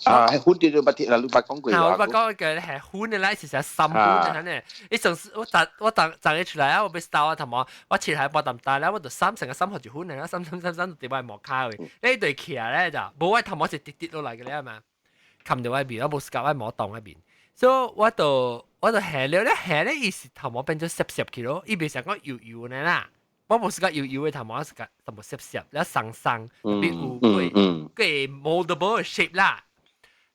啊，係粉啲你捌聽啦，你捌講過。我捌講過係粉的啦，是成三粉的呢。伊上次我昨我昨昨日出來啊，我欲 style 我頭毛，我切開半啖大咧，我就三成個三盒就粉的啦，三三三三就佇我毛跤位，呢對起來咧就，無我頭毛是直直落來嘅咧嘛，冚住我面，我無 scalp 我毛動我面，所以我就我就下了咧下咧，伊是頭毛變做濕濕去咯，伊袂像講油油的啦。我無是個油油的頭毛，是個淡薄濕濕，了鬆鬆，特別有個個 moldable shape 啦。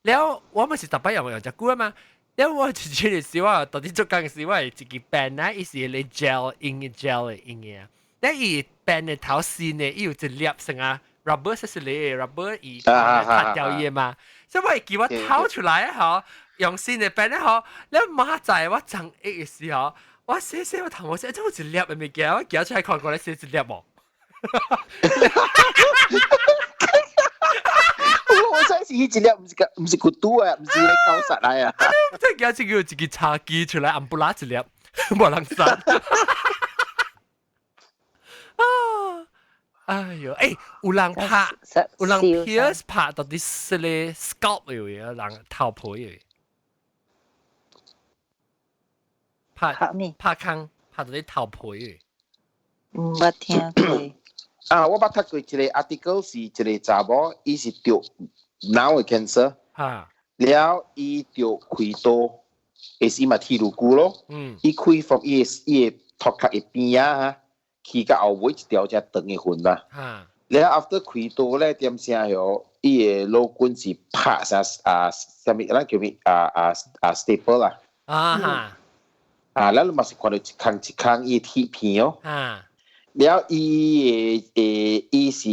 了我咪是特別用用隻久啊嘛，了我就覺得是我到底做工時，我係一個 pen 啊，伊是咧 gel 用嘅 gel 的用嘅，了伊 pen 的頭線呢，伊有一粒成啊 rubber 是咧 rubber 伊擦掉伊的嘛，所以我會記我掏出來嗬，用新的 pen 咧嗬，了馬仔我長一的時候，我洗洗我頭毛先，這有一粒的物件，我寄出來看過來，是一粒無？我真是一粒，毋是個，毋是骨拄啊，毋是咧搞實來啊！這寄這個一個茶几出來，暗布拉一粒，無人殺。啊！哎呦，欸，有人拍，有人 pierce 拍到底是咧 scalp 有嘅，人頭皮嘅。拍拍咩？拍空，拍到啲頭皮嘅。毋捌聽過。啊，我捌讀過一個 article 是一個查某，伊是得腦的 cancer，了伊著開刀，會時嘛剃顱骨咯，伊開 from 伊的伊的頭殼的邊仔，去到後尾一條遮長的痕啦。了 after 開刀咧，點聲喲，伊的腦筋是拍啥啊？啥物咱叫咩啊啊啊 staple 啦。啊哈。啊，咱嘛是看到一空一空伊的鐵片哦。了伊的誒，伊是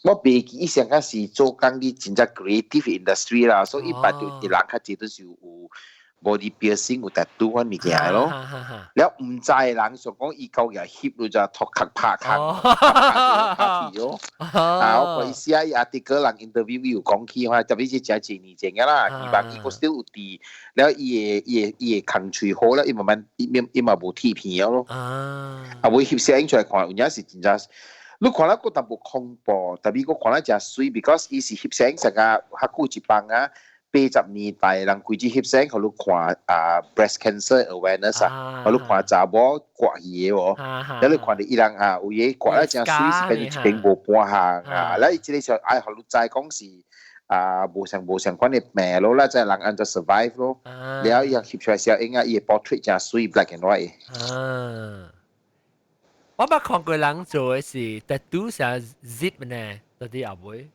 我袂記，伊上較是做工佇真正 creative industry 啦，所以伊捌著人較濟都是有 body piercing 有 tattoo 款物件咯。了毋知的人想講伊夠額翕就就頭殼拍空，拍去咯。啊，我看伊寫伊 article 人 interview 有講起，話特別是誠濟年前個啦，希望伊閣 still 有佇，了伊的伊的伊的空喙好了，伊慢慢伊伊嘛無鐵片了咯。啊，會翕攝影出來看，有影是真正。你看了閣淡薄恐怖，特別閣看了誠媠，because 伊是翕攝影成啊，較久一放啊。80年代人開始翕相，予你看啊 breast cancer awareness 啊，予你看查某割去的無，了你看著伊人啊，有影割了誠媠，是變做一邊無半項啊，了伊這個時候愛予你知講是啊無相無相款的病咯，啦，這人按怎 survive 咯，了伊翕出來攝影啊，伊的 portrait 誠媠 black and white。啊，我捌看過人做的是 tattoo 成 zip 呢，到底後尾。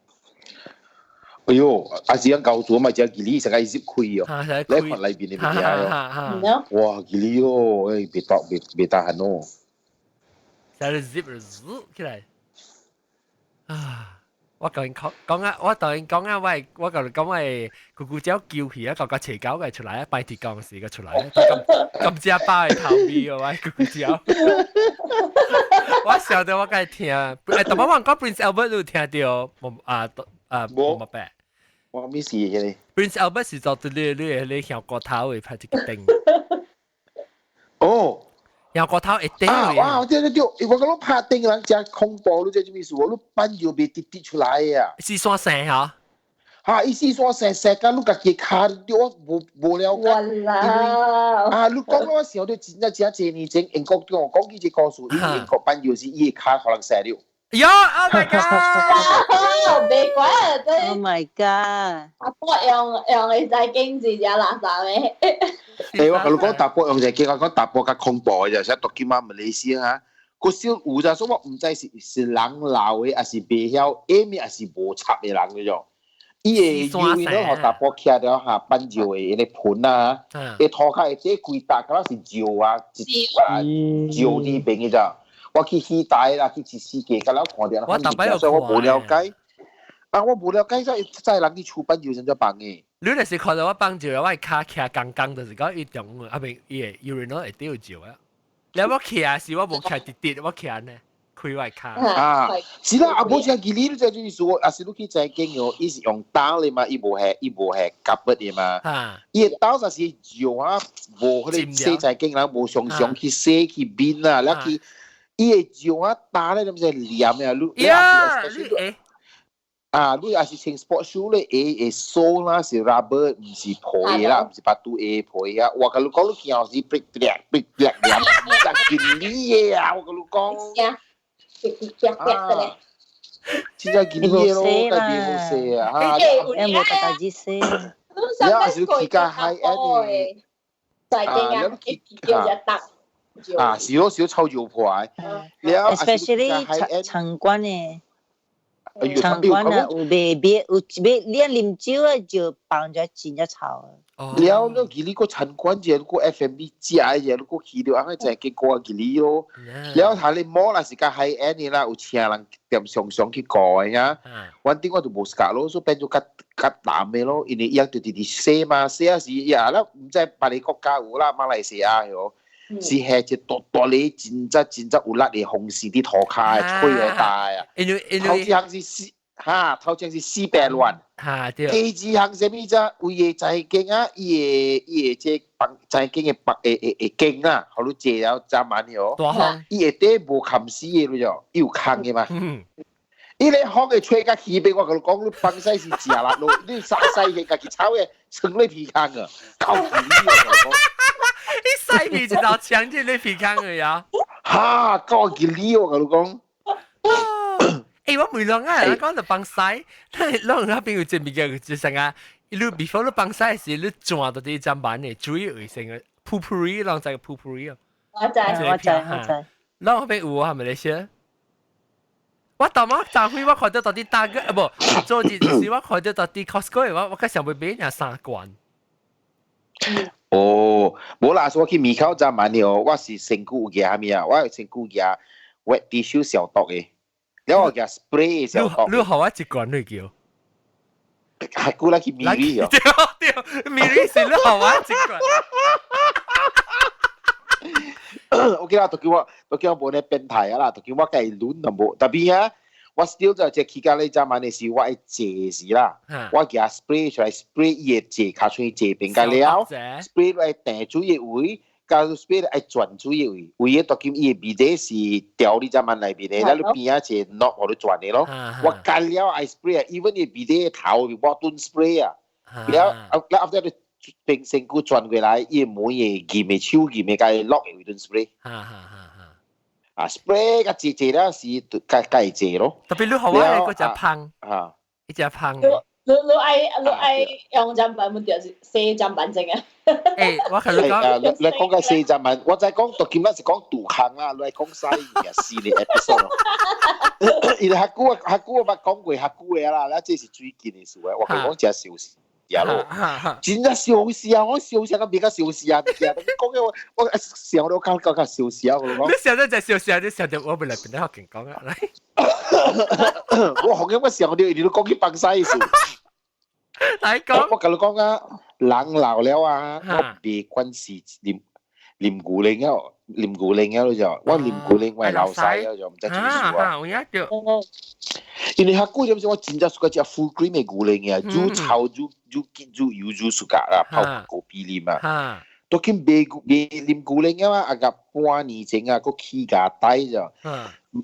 哎喲，啊是講高做嘛，只吉利成個 zip 開哦，你看內邊的物件哦，哇，吉利哦，哎，別當別別大汗哦，成個 zip zip 起來，啊，我共𪜶講講啊，我同𪜶講啊，我共你講我咕咕鳥叫去啊，個個斜狗嘅出來啊，拜鐵鋼時個出來，咁咁只包嘅頭味哦，我咕咕鳥。我笑到我梗係聽，同埋我講 Prince Albert 都聽到，冇啊啊冇乜白。我咩事嘅？ Prince Albert 是做對你你香骨頭會拍一個燈。哦。香骨頭會頂。啊！哇！對對對，我講你拍燈人真恐怖，你知啥物意思無？你放尿袂直直出來啊！四山生嚇。哈！伊四山生生甲你家己跤，對我無無了解。因為啊，你講我想到真正真濟年前英國對我講起這個故事，因為英國放尿是伊个跤予人生了。喲！Oh my god！別怪啊！ Oh my god！阿伯用用會使經濟只垃圾咩？欸，我共你講，淡薄用一個，我講淡薄較恐怖的，就是讀今仔馬來西亞，個少有咋，所以我毋知是是人老的，抑是袂曉，下面抑是無插的人嗰種。伊會因為攏予淡薄徛了下放尿的彼个盆啊，會塗跤會這規搭，敢若是尿啊，一啊尿佇邊的咋。我去戲台啦，去一四界，敢若看著，我逐擺有所以我無了解。啊，我無了解，這這人去厝放尿怎麼放的？你若是看到我放尿，我跤徛剛剛，就是講伊中啊邊伊个 urinal 會掉尿啊。了我徛是我無徛直直，我徛呢開我跤。啊，是啦，啊無像其你這就是說，啊是你去在間哦，伊是用刀的嘛，伊無係夾筆的嘛。伊的刀就是尿啊，無彼个洗在間人無常常去洗去面啊，了去伊的尿啊打咧，毋是黏的啊，你呀，你啊，你也是穿 sport shoe 咧，會會鎖啦，是 rubber，毋是皮啦，毋是巴肚會皮啊。我共你講，你行是逼逼逼逼黏，真吉利的啊！我共你講。逼逼逼的咧。真正吉利的咯，家己好勢啊！嚇，有無大家洗？你也是去較 high end 的，在間啊，叫只搭。啊，是咯，是臭尿婆。 Especially 餐館的。餐館啊，有賣賣有賣，你啉酒啊就放咗真正臭。了，你記你個餐館者，個 F&B 食的者，你個去到按呢就結果記你咯。了，下你摸啦是較 high end 的啦，有請人踮常常去過的呀。反正我就無 suka 咯，所以變做較較淡的咯，因為伊就直直洗嘛，洗啊是呀，咱毋知別个國家有啦，馬來西亞喲。是係一大大个真正真正有力的風勢佇塗跤吹會大啊！因為頭一項是四哈，頭一項是四百亂。哈對。第二項啥物則為個財經啊，伊個伊個這房財經的房會會會間啊，予你坐了早晚喲。大風。伊下底無冚死的咯，伊有空的嘛。伊咧風會吹甲起邊，我共你講，你放屎是食力咯，你撒屎去家己炒的，穿咧鼻孔啊，夠氣我講。你屎味一道牆進你鼻孔去啊！哈，夠吉利我共你講。欸，我問人啊，講就放屎，你攏那邊有這物件，就啥啊？你 before 你放屎時，你轉到啲砧板的，注意衛生的，Poo-Pourri，攏知 Poo-Pourri 啊？我知，我知，我知。攏那邊有啊，係咪你先？我頭毛昨昏我看到到底大個，啊無，昨日是我看到到底 Costco 我我較想欲買爾三罐。哦，無啦，我去門口早晚哦，我是身軀有夾啥物啊？我身軀夾 wet tissue 消毒的，了我夾 spray 消毒。你予我一罐你叫？較久來去米里哦。對對，米里是你予我一罐。 OK 啦，都叫我都叫我無咧變態啊啦，都叫我家己攆就無。特別啊，我 still 就這期間咧，早晚的時我愛坐時啦，我夾 spray 出來 spray 伊會坐跤喙坐邊個了，spray 來定水的位，加 spray 愛轉水的位，位個當今伊的味道是調你早晚內面的，咱你邊仔一個 knob 予你轉的咯。我乾了愛 spray 啊，even 伊味道的頭我頓 spray 啊，了啊，了後尾變身軀轉過來，伊的門會撳的手撳的，共伊 lock 的位頓 spray。啊，spray 甲坐坐了是較較會坐咯。特別你予我的嗰隻芳，啊，一隻芳。你你愛你愛用砧板，毋著是洗砧板先啊？欸，我共你講，你你講個洗砧板，我知講到今仔是講杜康啦，你來講洗也是個 episode。因為較久較久我捌講過較久的啦，咱這是最近的事啊，我共講真熟悉。件咯。真正燒死啊！我燒死啊，比較燒死啊！講嘅我我想到較較較燒死啊！我講。你想到就燒死啊！你想到我未來變得學勁講啊！來。我學緊我想到，你都講起放西事。來講。我共你講啊，人老了啊，我別管是啉啉牛奶啊，啉牛奶啊，就我啉牛奶我會流屎啊，就毋知做咩事啊。有影著。因為較久點我真正喜歡食 full cream 的牛奶啊，煮臭煮煮結煮油煮暑假啦，泡咖啡啉啊。都去買買啉牛奶啊，啊個半年前啊，閣起價低就，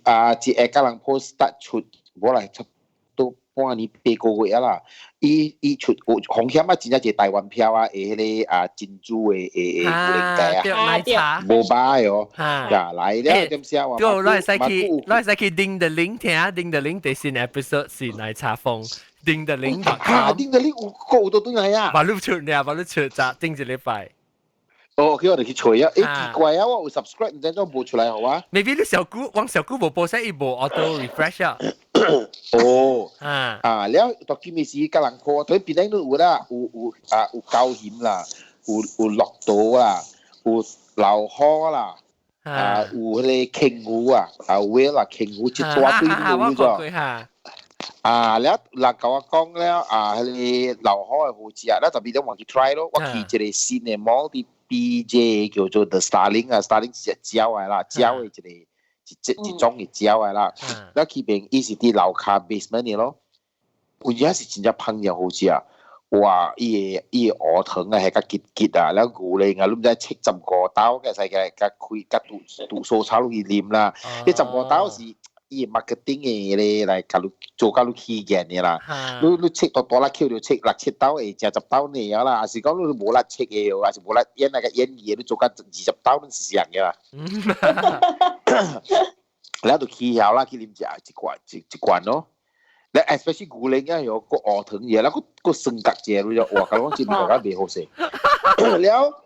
啊一下甲人 post 出，無來差不多半年8個月啊啦。伊伊出有風險啊，真正一個台灣票啊，會彼個啊珍珠的的牛奶啊，奶茶，無歹哦，呀來了點聲話，對，我會使去，我會使去訂 the link 聽，訂 the link 第新 episode 是奶茶風，訂 the link。啊，訂 the link 有個有都轉來啊，把你出呢，把你出就訂一禮拜。哦，OK，我就去揣啊！欸，奇怪啊，我有 subscribe，毋知怎無出來好啊？Maybe 你小姑，往小姑無報聲，伊無 auto refresh 啊。哦，啊，啊，了，到今日時甲人看，對邊頂都有啦，有有啊，有高險啦，有有綠島啦，有老虎啦，啊，有彼個鯨魚啊，啊，whale 啦，鯨魚一大堆都有咗。啊，了人共我講了啊，彼個老虎的好食，了特別咧我去 try 咯，我去一個新的 mall 佇 PJ 叫做 The Starling 啊，Starling 是隻鳥來啦，鳥的一個一隻一種的鳥來啦。了去邊伊是佇樓跤 basement 的咯，有影是真正芳又好食。哇！伊的伊的鵝腸啊，係較結結啊，了牛奶啊，你毋知75刀，個使個較開較拄拄蔬菜落去啉啦。彼十五刀是伊 marketing 的咧來共你做甲你起見的啦。你你切大大粒扣就切六七刀會食十刀爾啦，還是講你無力切的，還是無力演那個演技，你做甲20刀攏是啥的啦。了就起曉啦，去啉食一罐一一罐咯。你 especially 牛奶啊，有個鵝腸嘢，啦個個酸角者，你就哇，講講真係較袂好勢。了，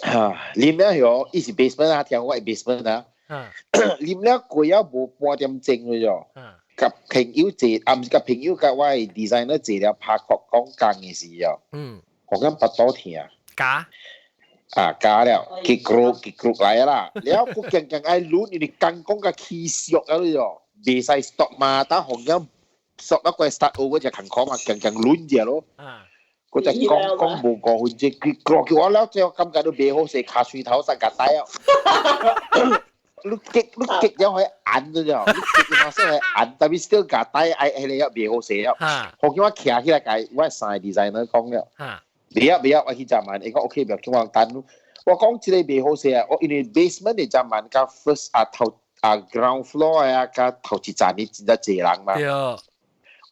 啊，啉了後，伊是 basement 啊，聽我 basement 啊。啉了過了無半點鐘了就，佮朋友坐，啊，毋是佮朋友佮我 designer 坐了拍殼講工的時候，我感腹肚疼。加？啊，加了，結果結果來啦，了佢強強愛攆，因為剛講甲起俗啊，你就袂使 stop 嘛，等紅咁。stop 一個 start over 就近講嘛，強強攆者咯。嗰隻講講無5分鐘，佢叫我了，最後感覺都袂好勢，跤喙頭實夾帶啊！你激你激咗佢按咗啫，你激馬上係按，但係 still 夾帶愛係你一袂好勢啊！後叫我徛起來，共我三個 designer 講了，袂啊袂啊，我去食飯，伊講 OK，袂叫我等。我講這個袂好勢啊，我因為 basement 的食飯佮 first 啊頭啊 ground floor 啊，佮頭一層的真正濟人嘛。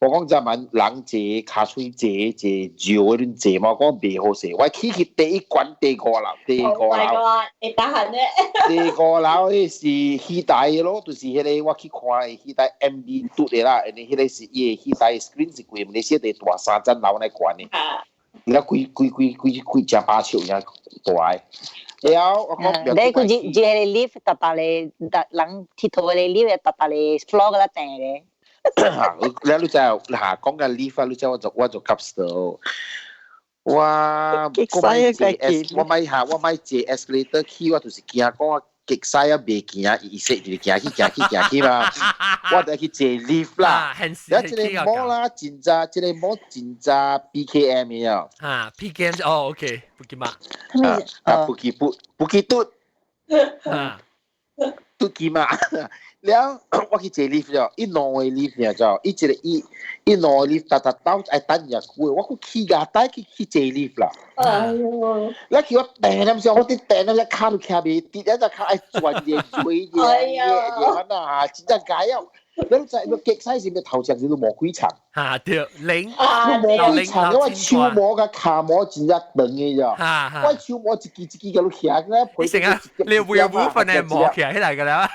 我講這晚人坐，跤喙坐，坐少的恁坐嘛，我講袂好勢。我起去第一關第五樓，第五樓。 Oh my god！會打痕咧。第五樓彼是戲台的咯，就是彼個我去看的戲台 MD 拄的啦，因為彼個是伊的戲台 screen 是規馬來西亞大三層樓來懸的。了規規規規規正把手爾大的。了我講。你佢只只係 lift 搭搭咧，搭人鐵頭嘅 lift 搭搭咧 floor 嗰粒訂咧。嚇！你你知嚇講緊 lift 啊，你知我就我就急死我我買坐 S，我買嚇我買坐 escalator 去，我就是驚講我極屎啊，袂行，伊說就是行去行去行去嘛，我就去坐 lift 啦。了這個摩啦，真正這個摩真正 PKM 的啊。啊，PKM 哦，OK，Bukit 嘛。啊，Bukit 不 Bukit 嘟。啊， Bukit 嘛。了，我去坐 lift 咗，伊兩個 lift 爾就，伊一個伊伊兩個 lift 逐逐兜愛等遮久，我閣起牙帶去去坐 lift 啦。哎喲！了去我掟點時，我佇掟點只跤都徛袂直，一隻跤愛轉者追者，者者啊，真正解啊！你知你極西是咪頭前是都無幾層？嚇對，零。你無幾層，我手毛佮跤毛真正長的咋？我手毛一支一支共你徛咧，你成日你會有部分係磨起來㗎啦。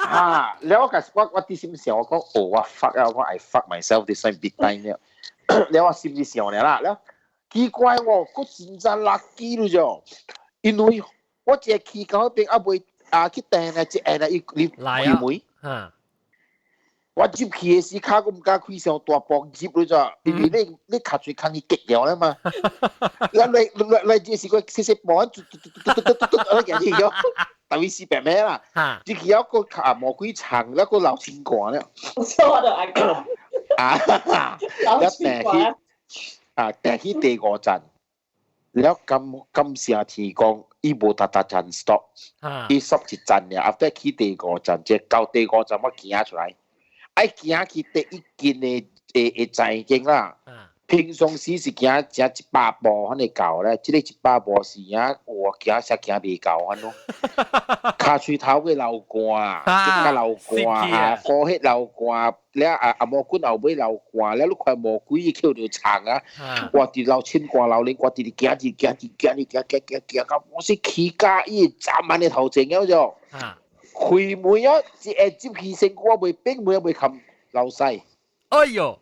啊！了我我我佇心想，我講哦，我 fuck 啊，我 I fuck myself this time big time 了。了我心裡想了啦，了奇怪喎，我真正 lucky 了啫，因為我一個去到彼邊啊未啊去訂啊，一按啊伊你開門。我入去嘅時，跤我毋敢開上大步入去咋，因為你跤喙空伊結掉啦嘛。你你你你這是個細細步，嘟嘟嘟嘟嘟嘟嘟，我行去咗，特別是白咩啦？入去了個跤無幾長，了個流清汗了。我就愛講。啊！流清汗。啊，訂去第五站，了感感謝天公，伊無逐逐站 stop，伊 stop 一站爾，後去第五站，這到第五站我行出來。愛行去第一近的的站間啦。平常時是行行100步，彼會到咧。這個一百步是影，我行才行袂到安咯。跤喙頭會流汗，腳流汗，啊，呼血流汗，了啊啊毛骨後尾流汗，了你看魔鬼伊抾著長啊，我佇流清汗流淚，我直直行直行直行直行行行行到我是起價伊站滿的頭前了就。開門啊，一下入去身軀我袂變，門未冚流屎。哎喲！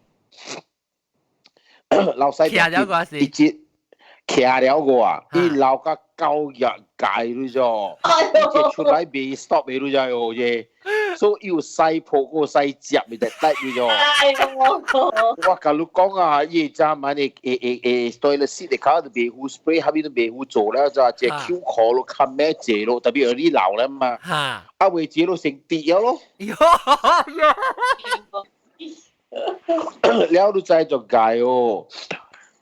流屎徛了個是，一直徛了個啊，伊流甲九日界你咗，一出來未 stop 未你知哦耶，所以有屎泡個屎接咪就得你咗。我共你講啊，伊早晚的會會會 toilet seat 的跤都袂好 spray，後面都袂好做了，就這 Q 殼咯，較咩坐咯，特別有你老了嘛，啊未坐咯成跌了咯。了你知就解哦，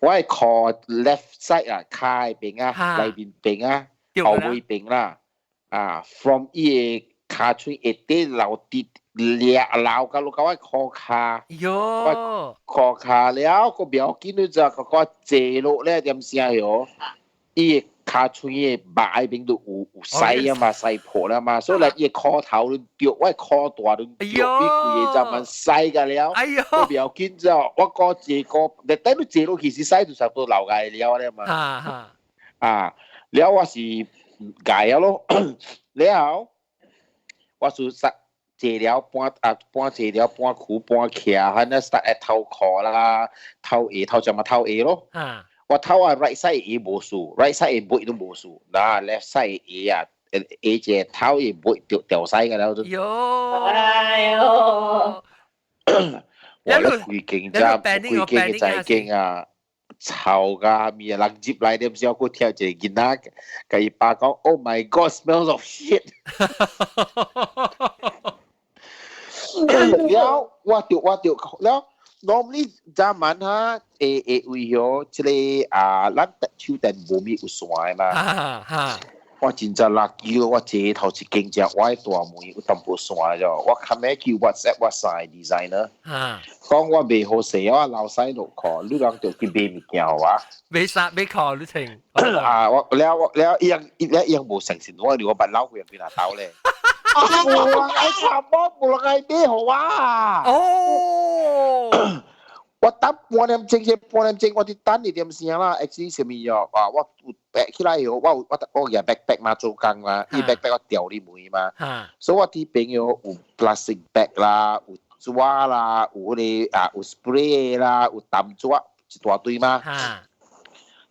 我係靠 left side 啊，跤邊啊，內面邊啊，後尾邊啦，啊，from 伊個跤喙下底流滴掠流到落到我褲跤，喲，褲跤了個不要緊，你知個個坐落咧點聲喲，伊個跤喙的肉邊都有有屎啊嘛，屎破啦嘛，所以咧伊個褲頭都掉，我褲大都掉，伊規個就慢屎個了，都不要緊啫，我個坐個，你等你坐落去是屎就差不多流個了咧嘛，啊，了我是改了咯，了我是實坐了半啊半坐了半褲半徛，反正實會頭褲啦，頭下頭就嘛頭下咯。我頭啊 right side 伊無事，right side 尾都無事，嗱 left side 下啊，下一個頭下尾掉掉屎個了都。喲，哎喲，我咧規間只規間嘅在間啊，臭甲物啊，人入來點時我聽一個囡仔，共伊爸講：Oh my God, smells of shit！了，我就我就了。normally 早晚哈會會為咗這個啊，咱手電無咪有線的嘛。我真正 lucky 咯，我坐頭一間只我的大門有淡薄線咗，我較尾去 WhatsApp 我三個 designer，講我袂好勢，我流屎落褲，你人就去買物件予我。買衫買褲你穿。啊，我了我了伊人伊了伊人無相信我，我捌老歲去哪兜咧。無人愛插我，無人愛買予我。哦，我等半點鐘，這半點鐘我佇等一點聲啦，actually 啥物哦？啊，我有 back 起來以後，我有我我舉 backpack 嘛，做工嘛，伊 backpack 我掉入門嘛，所以我佇朋友有 plastic bag 啦，有紙啦，有彼個啊有 spray 啦，有淡紙一大堆嘛。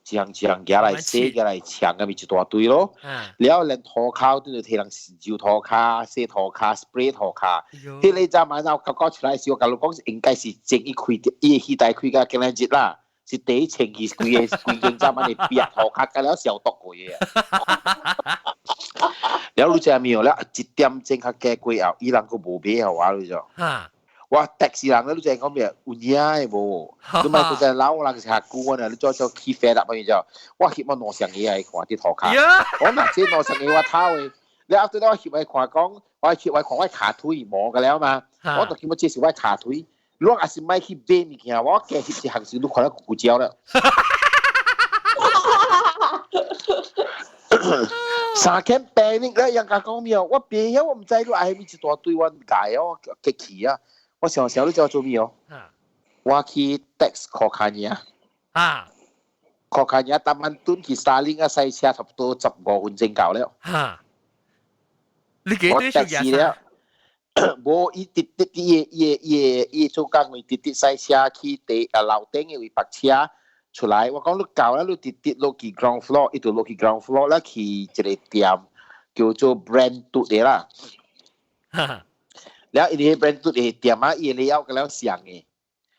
一項一項舉來洗，舉來搶，咁咪一大堆咯。了連塗跤都就提人揉塗跤、洗塗跤、spray 塗跤。彼個早晚我感覺出來時，我共你講應該是前伊開，伊的戲台開到今仔日啦，是第一清去規个規間早晚的壁塗跤，甲了消毒過的。了你知無？了一點鐘較加過後，伊人閣無買予我你知。我 text 人咧，你知講咩？有影的無？你莫閣再老人是較久啊！你做做起飛啦，咪就我翕我兩雙鞋來看佇塗跤。我若這兩雙鞋我偷的，你後底我翕來看講，我翕來看我跤腿無個了嘛？我就感覺這是我跤腿。你若是莫去買物件，我加翕一項時，你看到骨膠了。三間病你咧，人家講咩？我袂曉，我毋知你愛物一大堆，我解哦，激氣啊！我想想你知我做咩哦？我去 text 柯卡爾啊，柯卡爾逐晚轉去沙嶺啊，駛車差不多15分鐘到了。哈，你幾多時了？無，伊直直伊伊伊伊做工位直直駛車去地啊樓頂的位泊車出來。我講你到了，你直直落去 ground floor，伊就落去 ground floor 啦，去一個店叫做 Brand 嘟的啦。了伊個 brand 都係店啊，伊個了個了上嘅。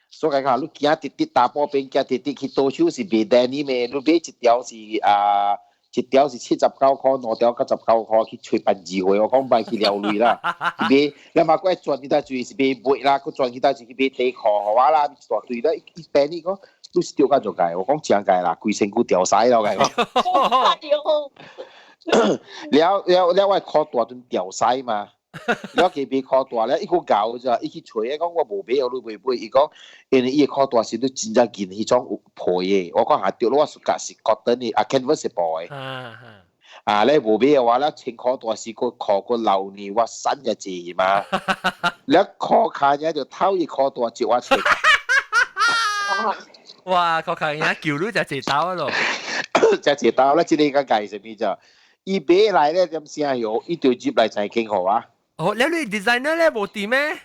所以講，你行直直大埔邊行直直去倒手是賣 denim 嘅，你買一條是啊，一條是79塊，兩條99塊去揣辦字會，我講買去了鐳啦，去買，你嘛閣愛轉去搭住是買襪啦，閣轉去搭住去買底褲予我啦，一大堆啦，一般你講你是掉甲做界，我講真界啦，規身軀掉晒了個。了了了，我褲大陣掉晒嘛。了佢買褲大咧，伊閣搞咋，伊去揣，講我無買，我你袂買。伊講，因為伊个褲大是你真正緊彼種有皮的，我講下對，我是覺是 cotton 的，啊 canvas 是布的。啊，你無買的話，咧穿褲大時個褲個流呢，我散一字嘛。你褲卡爾就偷伊褲大借我穿。哇！褲卡爾叫你就一刀咯。就一刀啦，這個個計啥物就，伊買來咧點聲喲，伊就入來就經好啊。哦，你你 designer 咧無佇咩？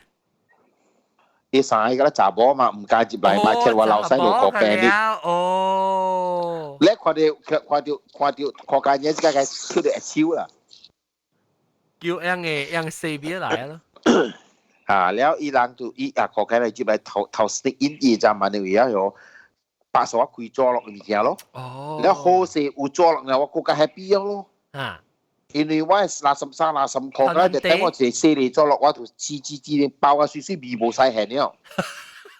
伊三個咧查某嘛，毋敢入來嘛，聽話老細就個病哩。哦。你看著看著看著看間嘢，這個出嚟手啦。叫樣嘅樣四邊來咯。啊，了伊人就伊啊，看起來入來頭頭 sneak in 伊就問你位啊喲，把手我開咗落物件咯。哦。了好勢有做落，我更加 happy 咯。啊。因為我係垃圾衫、垃圾褲，嗰就等我一個細嚟做落，我就黐黐黐包啊，水水味無晒現了。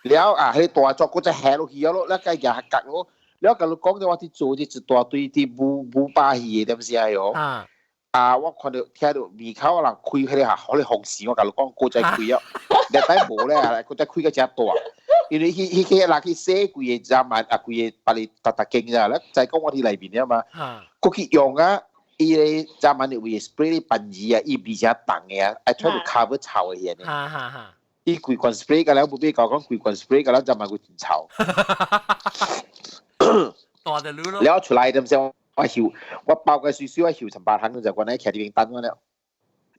了啊，彼大作閣再下落去咯，了該也合格咯。了共你講的，我佇做這一大堆佇舞舞把戲的，點時啊？啊！啊！我看著聽著門口人開彼个下，彼个風扇，我共你講，閣再開啊！禮拜無咧，閣再開個誠大。因為彼彼個人去洗規个閘嘛，啊，規个別個逐逐間咋，咧再講我佇內面了嘛。閣去用啊！伊个閘嘛，為 spray 咧噴字啊，伊味誠重的啊，愛出去 cover 臭的呢。哈哈哈！伊規罐 spray 個了，無比講講規罐 spray 個了，閘嘛會真臭。大的路咯。了出來點先，我翕，我包個水水，我翕成八行就關咧徛佇邊等我了。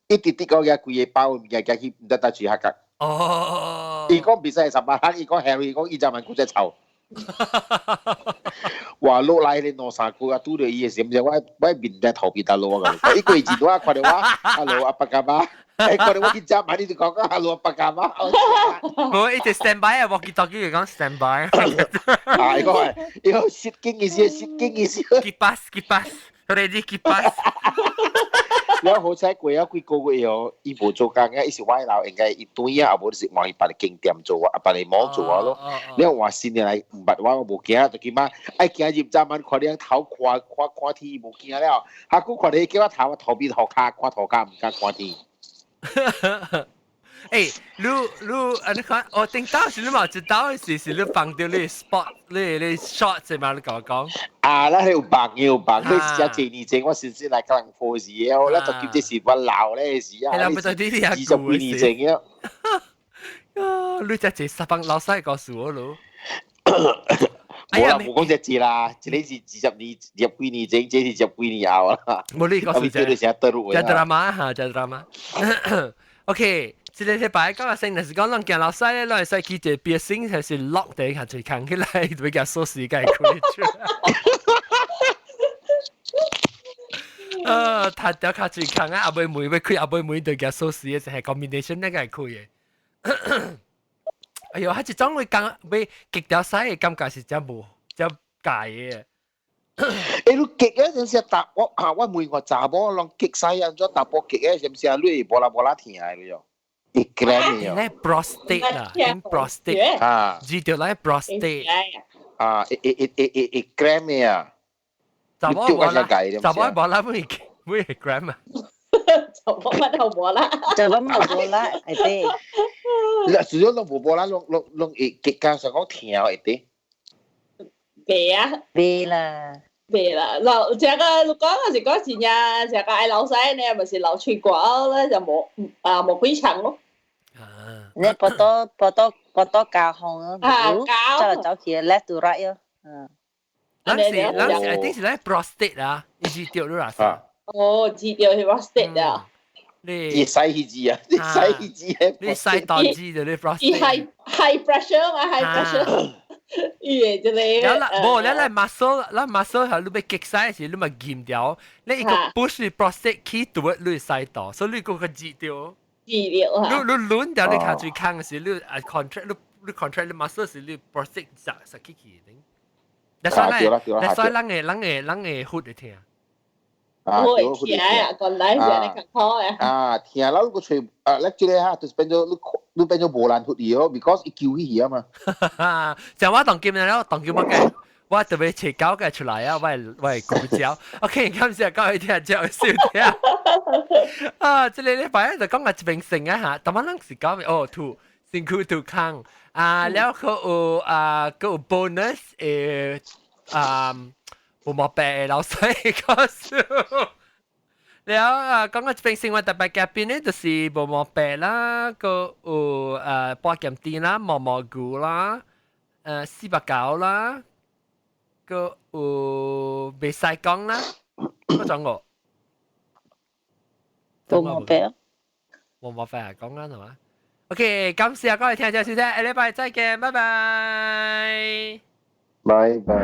一直直講個規個包物件寄去，毋知搭住合格。哦。伊講袂使十八行，伊講 Harry 講伊閘嘛古只臭。哇！落來咧兩三個啊，拄著伊的時，毋知我我面在頭皮打落我講，伊過一段看著我，Hello 阿伯阿媽，欸看著我去食嘛，你就講講 Hello 阿伯阿媽。無，伊直 stand by 啊，walkie talkie 就講 stand by。啊，伊講伊講失驚意思，失驚意思。 Kipas kipas，ready kipas。了好彩過了幾個月後，伊無做工啊，伊是外勞，應該伊轉啊，無就是換去別個間店做啊，別個網做啊咯。了換新的來，毋捌我，我無驚，就起碼愛行入閘門，看你頭看看看天無驚了，哈閣看你叫我頭我頭邊塗跤，看塗跤毋敢看天。欸，你你啊，你看，我頂當時你嘛知道是是你放掉你 spot 你你 shot 啫嘛，你甲我講。啊，咱有房有房，你是遮濟年前我先先來甲人破事的，我咱就記這是我老咧時啊，20幾年前了。啊，你這濟十幫老細告訴我咯。無啦，無講這濟啦，這個是20年、20幾年前，這是10幾年後啦。無你告訴這。這 drama 哈，這 drama。OK。這個禮拜講個先，就是講咱行老細咧，咱會使去一個 piercing，還是 lock 地下就扛起來，就會共鎖匙共開出。他掉較濟空啊，後尾門欲開，後尾門就共鎖匙的，就係 combination 那個會開的。哎喲，他這種會講欲極條屎的感覺是真無真假的。欸，你極啊，陣時踏我啊，我問我查某攏極屎啊，怎查甫極啊，是毋是啊？你會無啦無啦疼的了。會 cramp 咧 prostate 啦，prostate 啊，知道咧 prostate 啊，會會會會會 cramp 的啊。查某無啦，查某無啦，會會 cramp 啊。查某乜都無啦，查某冇無啦，會得。嗱，主要攏無無啦，攏攏攏會極加上講疼會得。袂啊，袂啦。袂啦，老這個你講是講真正，這個愛老細呢，咪是流喙骨咧，就無啊無幾長咯。你報到報到報到交紅啊，交，走走去 left to right 咯。嗯。咱是咱是，I think 是咧 prostate 啊，伊是掉咗啦。哦，知掉是 prostate 啊。你你洗彼字啊？你洗彼字啊？你洗大字就你 prostate。伊 high high pressure 嘛，high pressure。伊會這個。了啦，無了來 muscle，咱 muscle 係你欲激屎時，你咪撳掉，你一個 push prostate 去對你洗到，所以你個個擠掉。擠療啊。你你輪掉你尻水空時，你啊 contract 你你 contract 你 muscle 時你 prostate 實實起起頂。你所以你所以人會人會血會疼。啊，會疼啊，個來是你較好啊。啊，疼啦！你個喙啊，你這個哈，就是變做你你變做無難出去咯，because 伊揪起去啊嘛。像我當今了，當今我嘅，我特別切膠嘅出來啊，我係古蕉。OK，感謝各位聽眾收聽。啊，這個禮拜就講個一邊成啊嚇，但係咱是講哦，吐身軀吐空啊，了閣有啊，閣有 bonus 誒啊。無毛病的老細告訴，了啊，講個這邊生活特別嘉賓呢，就是無毛病啦，閣有寶劍店啦，毛毛菇啦，489啦，閣有袂使講啦，嗰種個。無毛病。無毛病講啦係嘛？OK，感謝各位聽眾收聽，下禮拜再見，拜拜。拜拜。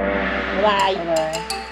拜拜。